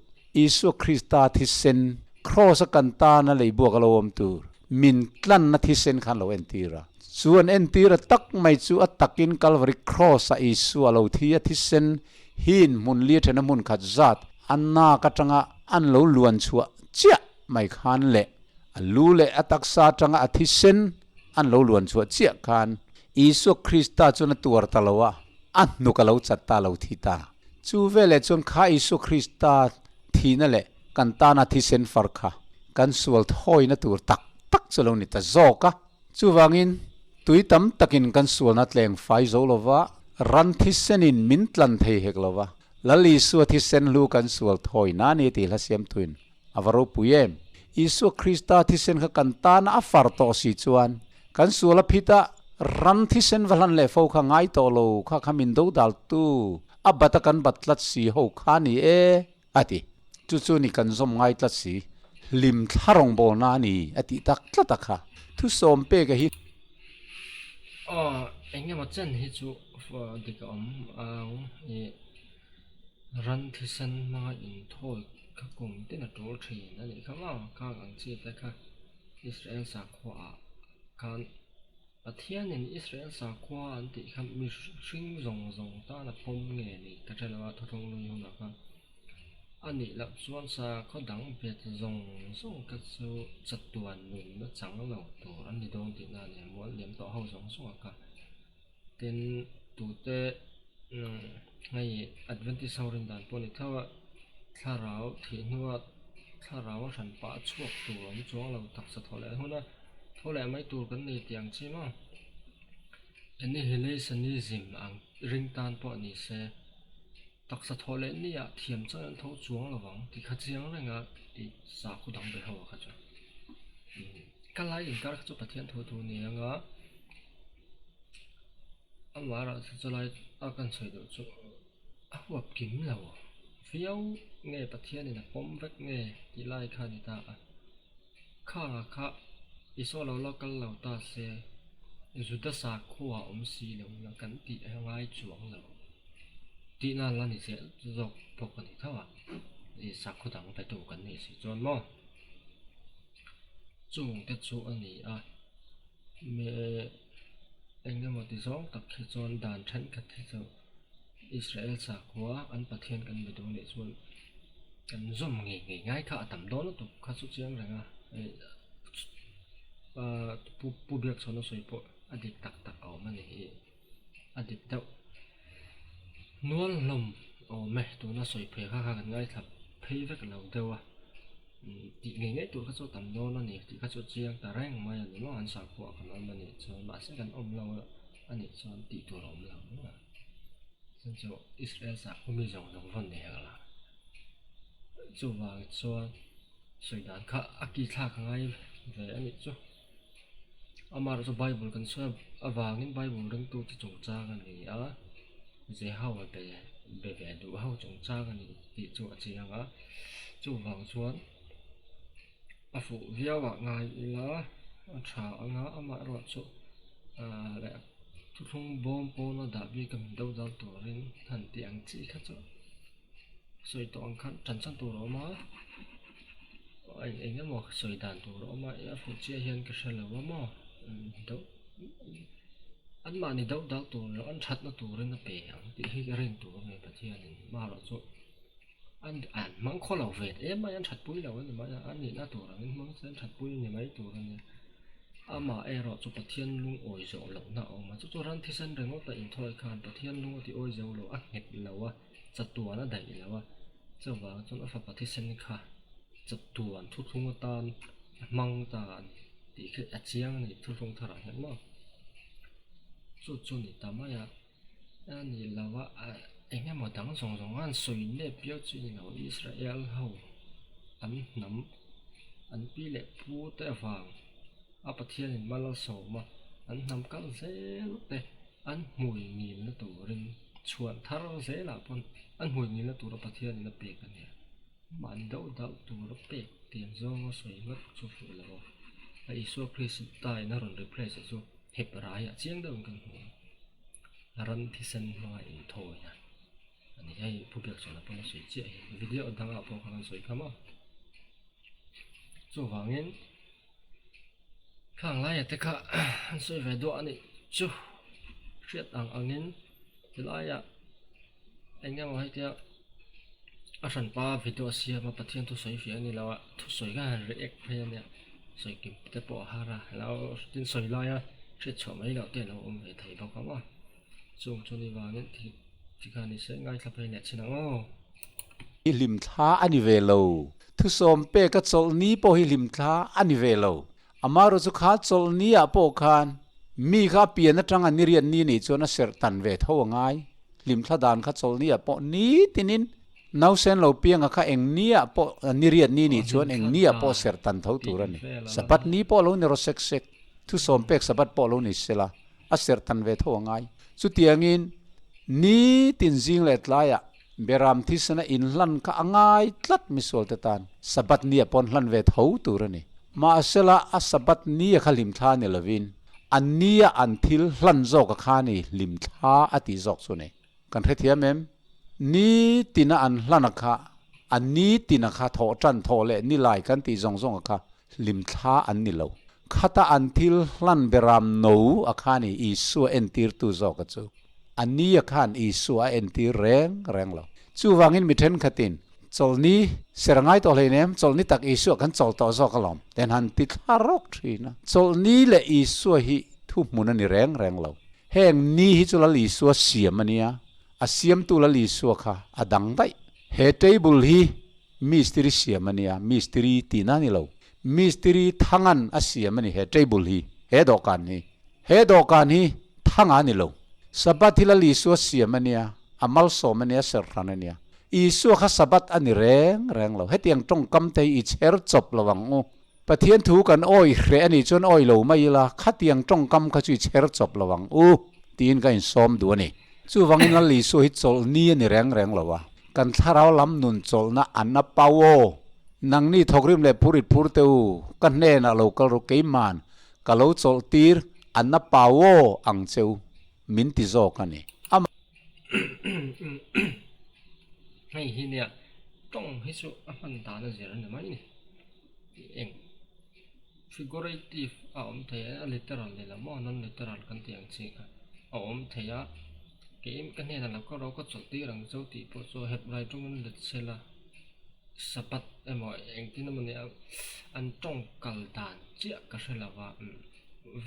Isua Krista thisen, Kraws a kan tana leibuak a lo awm tur, min tlanna thisen khan lo entir a. Chu an entir a tak mai chu a takin Kalvari Kraws-ah Isua a lo thi a thisen hin hmun li thena hmun khat zat a nak atanga an lo luan chhuah chiah mai khan leh a lu leh a taksa atanga a thisen an lo luan chhuah chiah khan Isua Krista chuan a tuar ta lo a, a hnuk a lo chat ta lo thi ta. Chu veleh chuan kha Isua Krista thihna leh kan tana thisen far kha kan sual thawina tur tak tak chu lo ni ta zawk a. Chuvangin, tui tam takin kan sualna tleng fai zo lova, ran thisenin min tlan thei hek lova, Lal Isua thisen hlu kan sual thawina a ni tih hla siamtuin a va ropui em? Isua Krista thisen kha kan tana a far tawh si chuan, kan sual a phit a, ran thisen va hlan leh fo kha ngai tawh lo kha kha min dodaltu a bat a kan bat tlat si ho kha a ni e, a ti. Chu chu ni kan zawm ngai tlat si, hlim thla rawngbawlna a ni a tih tak tlat a kha. Thusawm peka hi. Aw, engemaw chen hi chu dik a awm ang i. Ran thisen hmanga inthawi kha kum tin a tul thin a nih kha maw? Khang ang chi te kha Israel sakhuaah khan Pathianin Israel sakhua an tih kha mihring zawng zawng tan a pawm nge ni ka hre lo a, thuthlung lui hunah khan a nih loh chuan sakhaw dang bet zawng zawng te chu chatuan nunna chang lo tur an ni dawn tihna a ni a, mual liam tawh ho zawng zawngah kha. Tin, tute hei Adventist ho rin dan pawh a ni tho a, thlarau thih hnua thlarau a hran pah a chhuak tur awm chuang lo taksa thaw leh hun a, thaw leh mai tur kan nei tih ang chi maw? Annihilationism ang ring tan pawh ni se, taksa thaw leh nia thiam chuan an tho chuang lo vang tih kha chiang reng a i sakhaw dang be ho a kha chu. Ka lai inkar kha chu Pathian thu thu ni ang a. Amah erawh chu chulai a kan sawi duh chu a huap kim lo viau nge Pathianin a pawm vek nge tih lai kha a ni ta a. Khangah kha Isua lo la kal lo ta se Juda sakhua awm si lo la kan tih a ngai chuang lo tihna la ni zel zawk bawk a ni tho a, sakhaw dang petu kan nih si chuan maw chungte chu a ni a. Me eng emaw ti zawng tak hi chuan dan thenkhat hi chu Israel sakhua an Pathian kan be duh nih chuan kan zawm ngei ngei ngai kha a tam dawn lutuk kha chu chiang reng a hei pu pu Biakchhawna sawi pawh a dik tak tak a awm a ni hi a dik deuh nual hlawm awm e tuna sawi phei kha kha kan ngaithla phei vek lo deuh a. Tih ngei ngei tur kha chu a tam dawn a ni tih kha chu a chiang ta reng mai a ni maw an sakhuaah kan awm a nih chuan mahse kan awm lo a nih chuan tih tur a awm lo ang a chuan chu Israel sakhaw mi zawng zawng vawn ni hek la chuvang chuan sawi dan kha a ki thlak a ngai ve a nih chu amaherawhchu chu Bible kan sawi avangin Bible ringtute chungchang a ni a Jehoa be be ve duh ho chungchang a ni tih chu a chiang a. Chuvang chuan a fuh viau ah ngai ila a tha ang a amaherawh chu ahh leh thuthlung bawm pawna dah bik a min do dal turin han tih ang chi kha chu sawi tawh ang khan tan chhan tur a awm a eng eng emaw sawi dan tur a awm a a fuh chiah hian ka hre lo a maw do anmahni do dal tur leh an thatna turin a pe ang tih hi ka rin tur a ni Pathianin amaherawhchu. An an hmang khaw lo ve em mai an thatpui lo a ni mai a, a nihna tur angin hmang se an thatpui a ni mai tur a ni. Amah erawh chu Pathian lungawi zawh lohna a awm a, chu chu ran thisen ringawt a inthawi khan Pathian lung a ti awi zo lo, a nghet lo a, chatuan a daih lo a, chuvang chuan a fapa thisen kha chatuan thuthlung atan a hmang ta a ni tih khi a chiang a ni thuthlung tharah hian maw. Chu chu ni ta mai a. A ni lo a, eng emaw dang zawng zawng an sawi nep viau chu ni lo Israel ho an hnam an pi leh pu te avang a Pathian in mal a sawm a an hnam kal zel te an hmui ngil na turin chhuan thar zelah pawn an hmui ngil na tura Pathian in a pek a nia mahni deuh deuh tura pek tiang zawnga sawi ngawt chu fuh lo a Isua Krista in a rawn replace chu. Hebraiah chiang deuhin kan hmu a, ran thisen hmanga inthawina a ni. Hei Pu Biakchhawna pawn a sawi chiah hi, video dangah pawh khan an sawi kha maw. Chuvangin khang laia te kha an sawi ve duah a nih chu hriat ang angin tilaiah eng emaw hetia a hranpa video a siam a Pathian thusawi fiah a ni lo a thusawi kha han react phei a nia sawi kim te pawh a har a alo tin sawi laia hriat chhuah mai loh te a lo awm ve thei bawk a maw chung chu ni vangin thil. Tikha ni se ngaithla phei leh chin ang aw. Hi hlimthla a ni ve lo. Thusawm peka chawlhni pawh hi hlimthla a ni ve lo. Amaherawh chu kha chawlhni ah pawh khan mi kha a pian atanga niriat ni nih chuan a serh tan ve tho a ngai. Hlimthla dan kha chawlhni ah pawh nitinin nausen lo pianga kha eng ni ah pawh niriat ni nih chuan eng ni ah pawh serh tan tho tur a ni. Sabbath ni pawh lo ni rawh sek sek. Thusawm pek Sabbath pawh lo ni sela a serh tan ve tho a ngai. Chutiangin nitin zing leh tlaiah Beram thisena inhlan kha a ngai tlat misualte tan Sabbath nia pawn hlan ve tho tur a ni. Mahsela a Sabbath nia kha hlimthla ni lovin a nia an thil hlan zawka kha ni hlimthla a tih zawk chu ni. Kan hrethiam em? Nitina an hlana kha a nitina kha thawh tan thawh leh nilai kan tih zawng zawnga kha hlimthla an ni lo. Khata an thil hlan beram no a kha ni Isua entirtu zawka chu. A nia khan Isua a entir reng reng lo. Chuvangin mi thenkhatin, Chawlhni ser a ngai tawh hleinem, chawlhni tak Isua kan chawl tawh zawk alawm, ten han ti thla rawk thin a. Chawlhni leh Isua hi thuhmun a ni reng reng lo. Heng ni hi chu Lal Isua siam a nia, a siamtu Lal Isua kha a dang daih. He table hi mistiri siam a nia, mistiri tihna a ni lo. Mistiri thangan a siam a ni he table hi, he dawhkan hi. He dawhkan hi thanga a ni lo. Sabbath hi Lal Isua siam a nia, a malsawm a nia, a serhran a nia. Isua kha Sabbath a ni reng reng lo. Hetiang tawngkam te hi i chher chawp lo ang u. Pathian thu kan awi hreh a nih chuan awi lo mai ila, khatiang tawngkam kha chu i chher chawp lo ang u tiin ka insawm duh a ni. Chuvangin Lal Isua hi chawlhni a ni reng reng lo a, kan thlarau lam nun chawlhna an a pau aw. Nangni thawkrim leh phurit phur te u, ka hnenah lo kal ru keiman Ka lo chawlh tir a na pau aw ang cheu min ti zawk a ni. A Hei hi nia tawng hi chu a hman dan a zir a ni mai ni. Eng figurative a awm thei a, a literal ni lo maw non literal kan tih ang chi kha a awm thei a. Kei ka hnenah lo ka ro ka chawlh tir ang cheu tih pawh chu Hebrai tawngin let sela. Sabbath emaw engtin emaw nia an tawng kal dan chiah ka hre lo va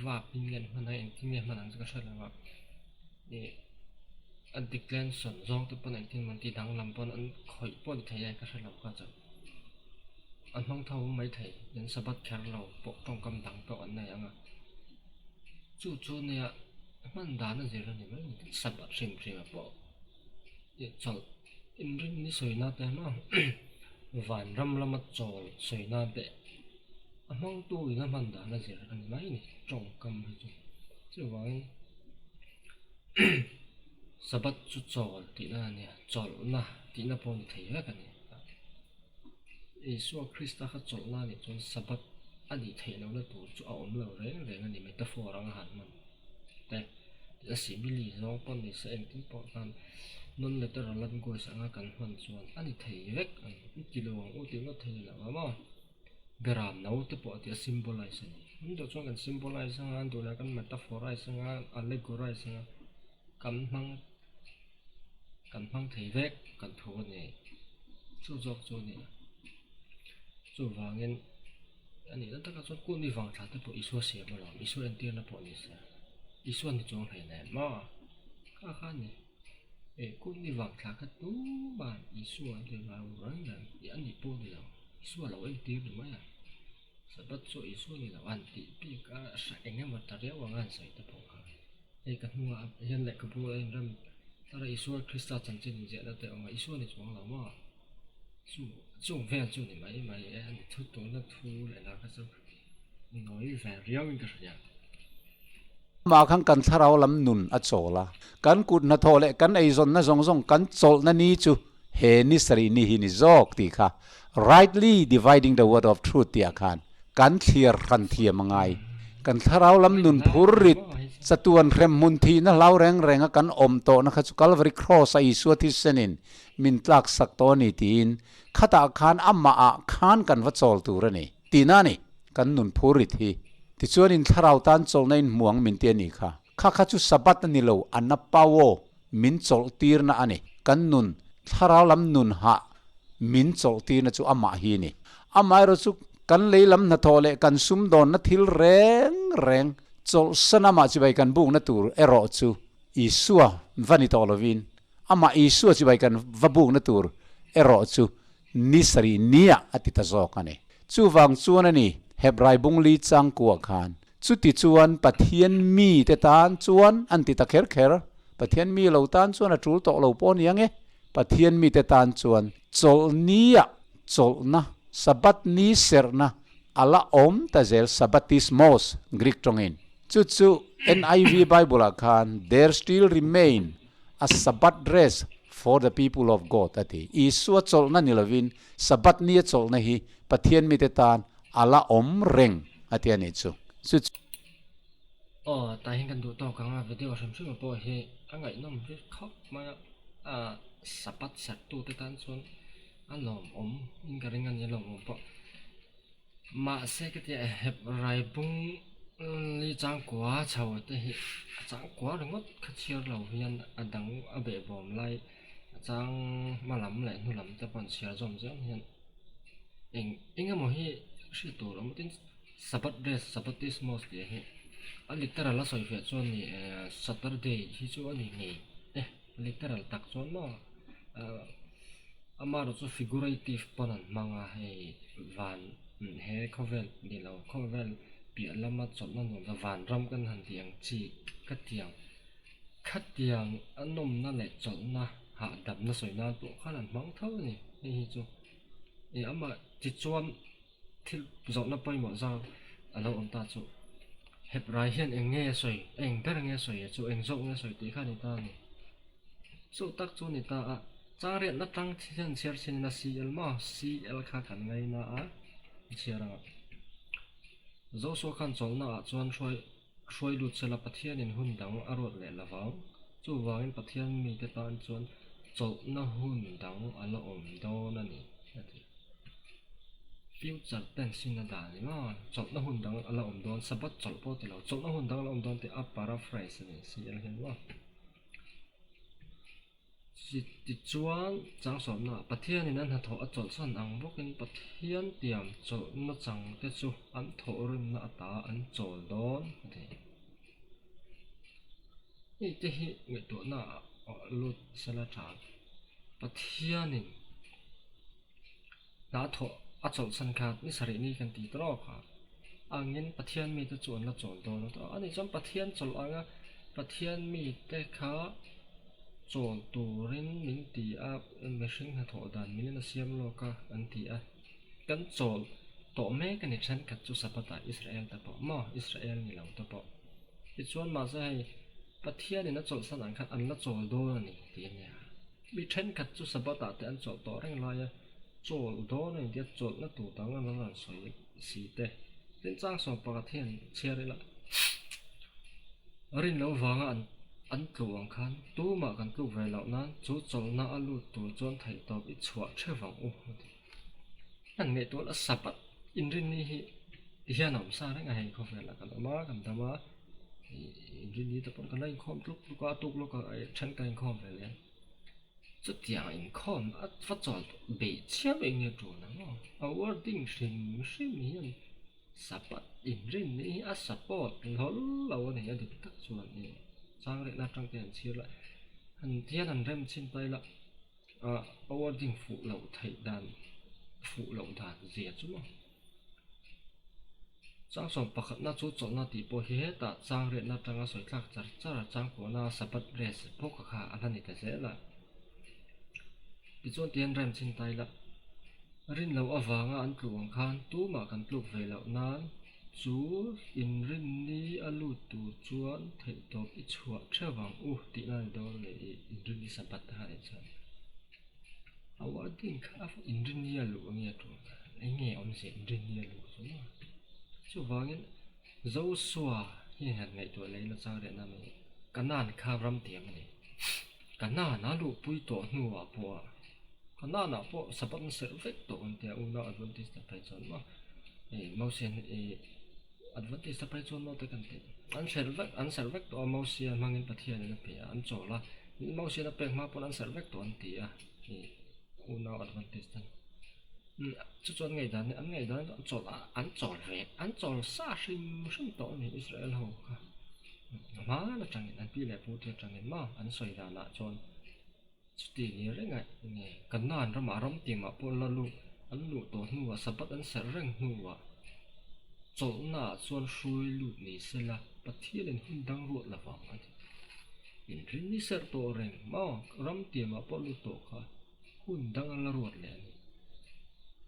vap in nge an hman a engtin nge hman ang chu ka hre lo va ih a declension zawng te pawn engtin emaw an tih danglam pawn an khawih pawh ni thei e ka hre lo kha chuan an hmang tho mai thei an Sabbath kher lo pawh tawngkam dang pawh an nei ang a chu chu nia hman dan a zir a ni mai Sabbath hrim hrim ah pawh ih chawlh. Inrin ni sawina te emaw vanram lama chawl sawina te a hmangtu in a hman dan a zir a ni mai a ni tawngkam hi chu chuvangin Sabbath chu chawl tihna a nia chawlhna tihna pawh a ni thei vek a ni Isua Krista kha chawlhna a nih chuan Sabbath a nih theih lohna tur chu a awm lo reng reng a ni metaphor anga han hman te. A simile zawng pawh ni se engtin pawh khan non literal language anga kan hman chuan a ni thei vek a ni. I ti lo ang u tih ngawt thei ni lo a maw? Beram no te pawh a ti a symbolize a ni. An duh chuan kan symbolize anga an duh leh kan metaphorize anga allegorize anga kan hmang kan hmang thei vek kan thu a ni. Chu zawk chu a ni a. Chuvangin. A nih na takah chuan Kuni vang thla te pawh Isua siam alawm, Isua entirna pawh ni se. Isua ni chuang hlei nen maw? Kha kha ni. E Kuni vang thla kha tuman Isua an ti ngai reng reng tih a nih pawh ni lo. Isua lo entir ni mai a. Sabbath chu Isua ni lo an tih bik a hre eng emaw ta riau anga an sawi te pawh kha. Hei ka hnungah hian lehkhabu a inrem tar a Isua Krista chanchin inziahna te a awm a, Isua ni chuang lo maw? Chu chung vel chu ni mai mai e, ani thu tawhna thu leh lah kha chu nawi ve riau in ka hria. Amah khan kan thlarau lam nun a chawl a, kan kut hnathawh leh kan eizawnna zawng zawng kan chawlhna ni chu he ni sarih ni hi ni zawk tih kha rightly dividing the word of truth tih ah khan Kan thlir hran thiam a ngai. Kan thlarau lam nun phur rit, chatuan hrem hmun thihna hlau reng renga kan awm tawhna kha chu Calvary Cross a Isua thisenin min tlak sak tawh a ni tiin khatah khan amah ah khan kan va chawl tur a ni tihna a ni. Kan nun phur rit hi. Tichuan in thlarau tan chawlhna in hmu ang min ti a nih kha. Kha kha chu Sabbath a ni lo, a na pau aw, min chawlh tirna a ni. Kan nun, thlarau lam nun hah min chawlh tirna chu amah hi a ni. Amaherawh chu kan lei lam hnathawh leh kan sumdawnna thil reng reng chawlhsan amah chibai kan bukna tur erawh chu Isua va ni tawh lovin. Amah Isua chibai kan va bukna tur erawh chu ni sarih nia a ti ta zawk a ni. Chuvang chuan a ni, Hebrai bungli changkuah khan chuti chuan Pathian mite tan chuan an ti ta kher kher. Pathian mi lo tan chuan a tul tawh lo pawh a ni ang e. Pathian mite tan chuan chawlhnia chawlhna, Sabbath ni serhna a la awm ta zel, Sabbatismos, Greek tawngin. Chu chu NIV Bible-ah khan there still remain a Sabbath rest for the people of God a ti. Isua chawlhna ni lovin Sabbath nia chawlhna hi Pathian mite tan a la awm reng a ti a nih chu. Chu chu. Aw, tah hian kan duh tawk ang a, video hrim hrim a pawh hi a ngaihnawm ri khawp mai a, a Sabbath serhtute tan chuan a lawmawm in ka ring a ni a lawmawm pawh. Mahse ka tia hep rai bung li changkua chho te hi a changkua ringawt kha chhiar lo hian a dang a behbawm lai a chang hma lam leh hnu lam te pawh an chhiar zawm zel hian eng eng emaw hi hriat tur awm tin Sabbath rest Sabbatismos tih hi a literal a sawi fiah chuan ni eh Saturday hi chu a ni ngei e literal tak chuan maw ah. Amaherawh chu figurative pawn an hmang a, hei van he khawvel ni lo khawvel piah lama chawlhna nuam chu vanram kan han tih ang chi khatiang khatiang a nawmna leh chawlhna hahdamna sawi nan pawh khan an hmang tho a ni hei hi chu ih amah tichuan thil zawhna pawimawh zau a lo awm ta chu Hebrai hian eng nge a sawi eng ber nge a sawi chu eng zawk nge a sawi tih kha a ni ta a ni. Chu tak chu ni ta a, changriatna tang hian chhiar chhin ila CL maw? CL kha kan ngaina a, chhiar ang a. Joshua khan chawlhna ah chuan hruai hruai lut sela Pathianin hun dang a ruat leh lo vang. Chuvangin Pathian mite tan chuan chawlhna hun dang a la awm dawn a ni, a ti. Future tense in a dah a ni maw? Chawlhna hun dang a la awm dawn, Sabbath chawlh pawh ti lo, chawlhna hun dang a la awm dawn tih a paraphrase a ni, CL hian maw? Tichuan, changsawmna Pathianin a hnathawh a chawlhsan ang bawkin Pathian tiam chawlhna changte chu an thawhrimna ata an chawl dawn a ti. Hei te hi ngaihtuahna ah lut sela tha. Pathianin hna thawh a chawlhsan kha ni sarih ni kan ti tawk a, angin Pathian mite chu an la chawl dawn a, ani chuan Pathian chawlh anga Pathian mite kha chawl turin min ti a, mihring hnathawh dan min a siam lawk a an ti a, kan chawl tawh mek a ni thenkhat chu Sabbath ah Israel te pawh maw Israel ni lo te pawh tichuan mahse hei Pathianin a chawlhsan ang khan an la chawl dawn a ni tih a nia. Mi thenkhat chu Sabbath ah te an chawlh tawh reng lai a, chawl dawn a intia chawlhna tur dang an rawn sawi si te. Tin changsawm pakhat hian chhiar ila rin loh vanga an an tluh ang khan tumah kan tluk ve loh nan chu chawlhna a lut tur chuan theihtawp i chhuah theuh ang u a ti. An ngaihtuah la Sabbath inrinni hi ti hian a awm sa reng a hei khawvelah kan awm a kan dam a. Inrinni te pawh kan la inkhawm tluk tluk a, a tuk lawk a then kan inkhawm ve leh a. Chutiang inkhawm a va chawl beih chiam eng nge tul ang aw. A wording hrim hrim hian Sabbath inrinni hi a support hlawl lo a ni a dik tak chuan i chang rehna atang te an chhir la. Han hian han rem chhin ta ila a wording fuh loh theih dan fuh loh dan zia chu maw. Changsawm pakhatna chu chawlhna tih pawh hi hetah chang riatna atanga sawi thlak char char a changkuahna Sabbath rest bawk a kha a la ni ta zel a. Tichuan tihian rem chhin ta ila, rin loh avanga an tluk ang khan tumah kan tluk ve loh nan chu inrinni a lut tur chuan theihtawp i chhuah theuh ang u tihna a ni dawn a ni i inrinni Sabbath kha nih chuan. A wording kha a inrinni a luh ange a tul eng nge awmzia inrinni a luh chu maw chuvangin Joshua hi han ngaihtuah leh ila chang rehna mai Kanan kha ram tiam a ni Kanan a luhpui tawh hnuah pawh a Kanan ah pawh Sabbath an serh vek tawh an tia unau Adventist te phei chuan maw ih Mosia ih Adventist te phei chuan maw te kan tih an serh vek an serh vek tawh a Mosia hmangin Pathianin a pe a an chawl a. Mausian a pek hma pawn an serh vek tawh an ti a, ih unau advantage ten chu chuan ngaihdan an ngaihdan an chawl a an chawl ve an chawl sa hrim hrim tawh a ni Israel ho kha hman atangin an pi leh pu te atangin maw an sawi danah chuan. Chuti ni reng a nge Kanaan ramah ram timah pawh la luh an luh tawh hnuah Sabbath an serh reng hnuah chawlhnaah chuan hrui lut ni sela Pathianin hun dang ruat lo vang a ti. Inrin ni serh tawh reng maw ram tiamah pawh lut tawh kha hun dang a la ruat leh a ni.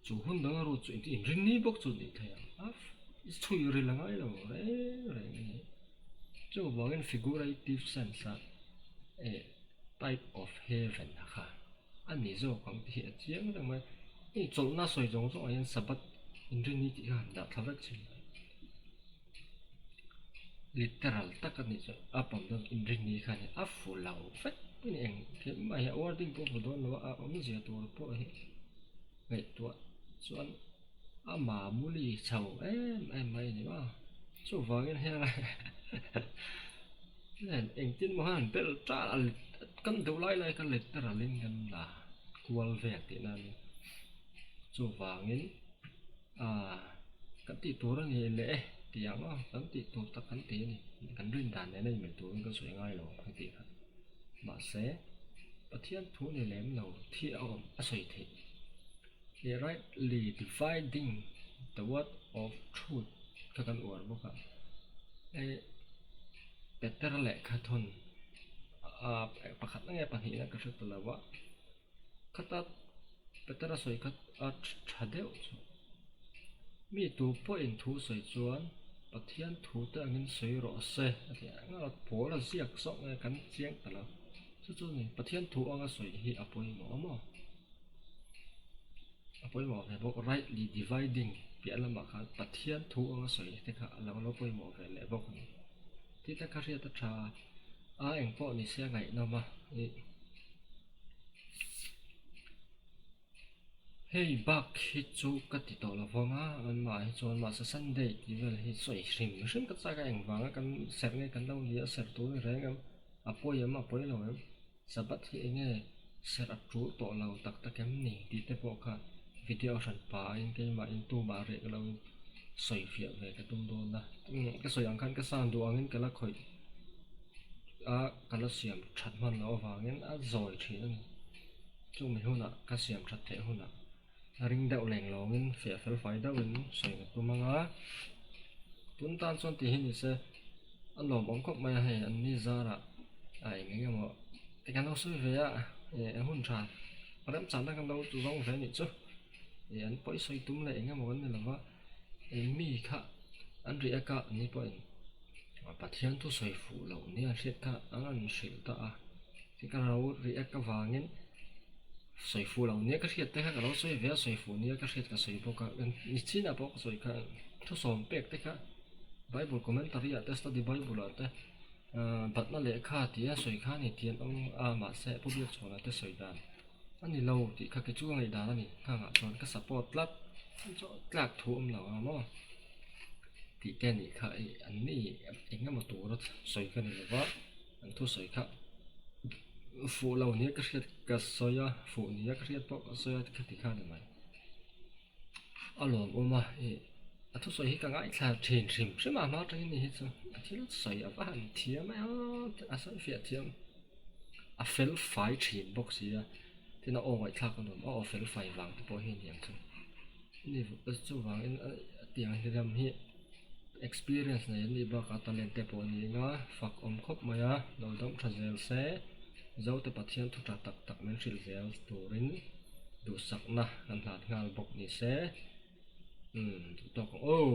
Chu hun dang a ruat chu inrin ni bawk chu ni thei ang a chhui ril a ngai lo reng reng a ni. Chuvangin figurative sense a eh type of heaven a kha a ni zawk ang tih hi a chiang reng mai. Hei chawlhna sawi zawng zawngah hian Sabbath inrini tih kha han dah thla vek thin a. Literal tak a nih chuan a pawm dawn inrini kha a ni a fu lo vek a ni eng thil mai hi a wording pawh a fu dawn lo a a awmzia tur pawh hi ngaihtuah chuan a mamuli chho em em mai a ni maw chuvangin hian Engtin maw han bel ṭal a kan deuh lai lai kha literal in kan la kual vel tihna a ni. Chuvangin aaa kan tih tur a ni leh e tih ang aw kan tih tur tak kan ti a ni. Kan rin dan nena inmil turin kan sawi ngai lo ang tih kha. Mahse Pathian thu ni lem lo thi a awm a sawi theih. Rightly dividing the word of truth kha kan uar bawk a. Hei Peter lehkha thawn ah pakhat na nge pahnihna ka hre ta lo a khata Peter a sawi kha a tha deuh chu mi tu pawhin thu sawi chuan Pathian thu te angin sawi rawh se a ti a engemaw pawl a ziak zawk nge kan chiang ta lo chu chu ni Pathian thu anga sawi hi a pawimawh a maw. A pawimawh ve bawk rightly dividing piah lamah khan Pathian thu anga sawi te kha a lo lo pawimawh ve leh bawk a ni. Tih te kha hriat a tha a engpawh ni se a ngaihnawm a ih hei bak hi chu ka ti tawh lo vang a anmah hi chuan mahse Sunday tih vel hi sawi hrim hrim ka chak a engvanga kan serh nge kan lo ni a serh tur ni reng em a pawi em a pawi lo em. Sabbath hi enge serh a tul tawh lo tak tak em ni tih te pawh kha video hran pahin keimah in tumah reh ka lo sawi fiah ve ka tum dawn a ka sawi ang khan ka sound duh angin ka la khawih a ka la siam that hman loh avangin a zawi thin a ni chumi hunah ka siam that theih hunah ring deuh leng lawngin fiah fel fai deuhin sawi ka tum ang a tun tan chuan tih hi ni se. A lawmawm khawp mai a hei an ni zarah a eng eng emaw ti kan lo sawi ve a ih a hun tha remchang tak an lo zawng ve a nih chu ih an pawi sawi tum leh eng emaw an ni lova ih mi kha an react a an ni pawhin Pathian thu sawi fuh loh nia an hriat kha an rawn hrilh ta a ti ka lo react avangin sawi fuh loh nia ka hriat te kha ka lo sawi ve a sawi fuh nia ka hriat ka sawi bawk a nichinah pawh ka sawi kha thusawm pek te kha. Bible commentary ah te study bible ah te ahh batna lehkha tih a sawi kha a ni tih an awm a mahse pu Biakchhawna te sawi dan a ni lo tih kha kei chu ka ngaihdan a ni nghangah chuan ka support tlat tlak thu awm lo ang maw tih te a nih kha ih an ni eng emaw tura sawi ka ni lo va an thusawi kha fuh lo nia ka hriat ka sawi a fuh nia ka hriat pawh ka sawi a khati kha a ni mai. A lawmawm a ih a thusawi hi ka ngaithla thin hrim hrim a hma atangin ni hi chu a thil sawi a va han thiam a a sawi fiah thiam a fel fai thin bawk si a tin a aw ngaihthlak a nuam a aw fel fai vang te pawh hi a ni ang chu ni chuvangin tiang hliam hi experience nei an nih bakah talent te pawh a ni ang a fak awm khawp mai a lo dam tha zel se. Zote Pathian thu tha tak tak min hrilh zel turin duhsakna kan hlan nghal bawk ni se. Umm duh tawk ang aw.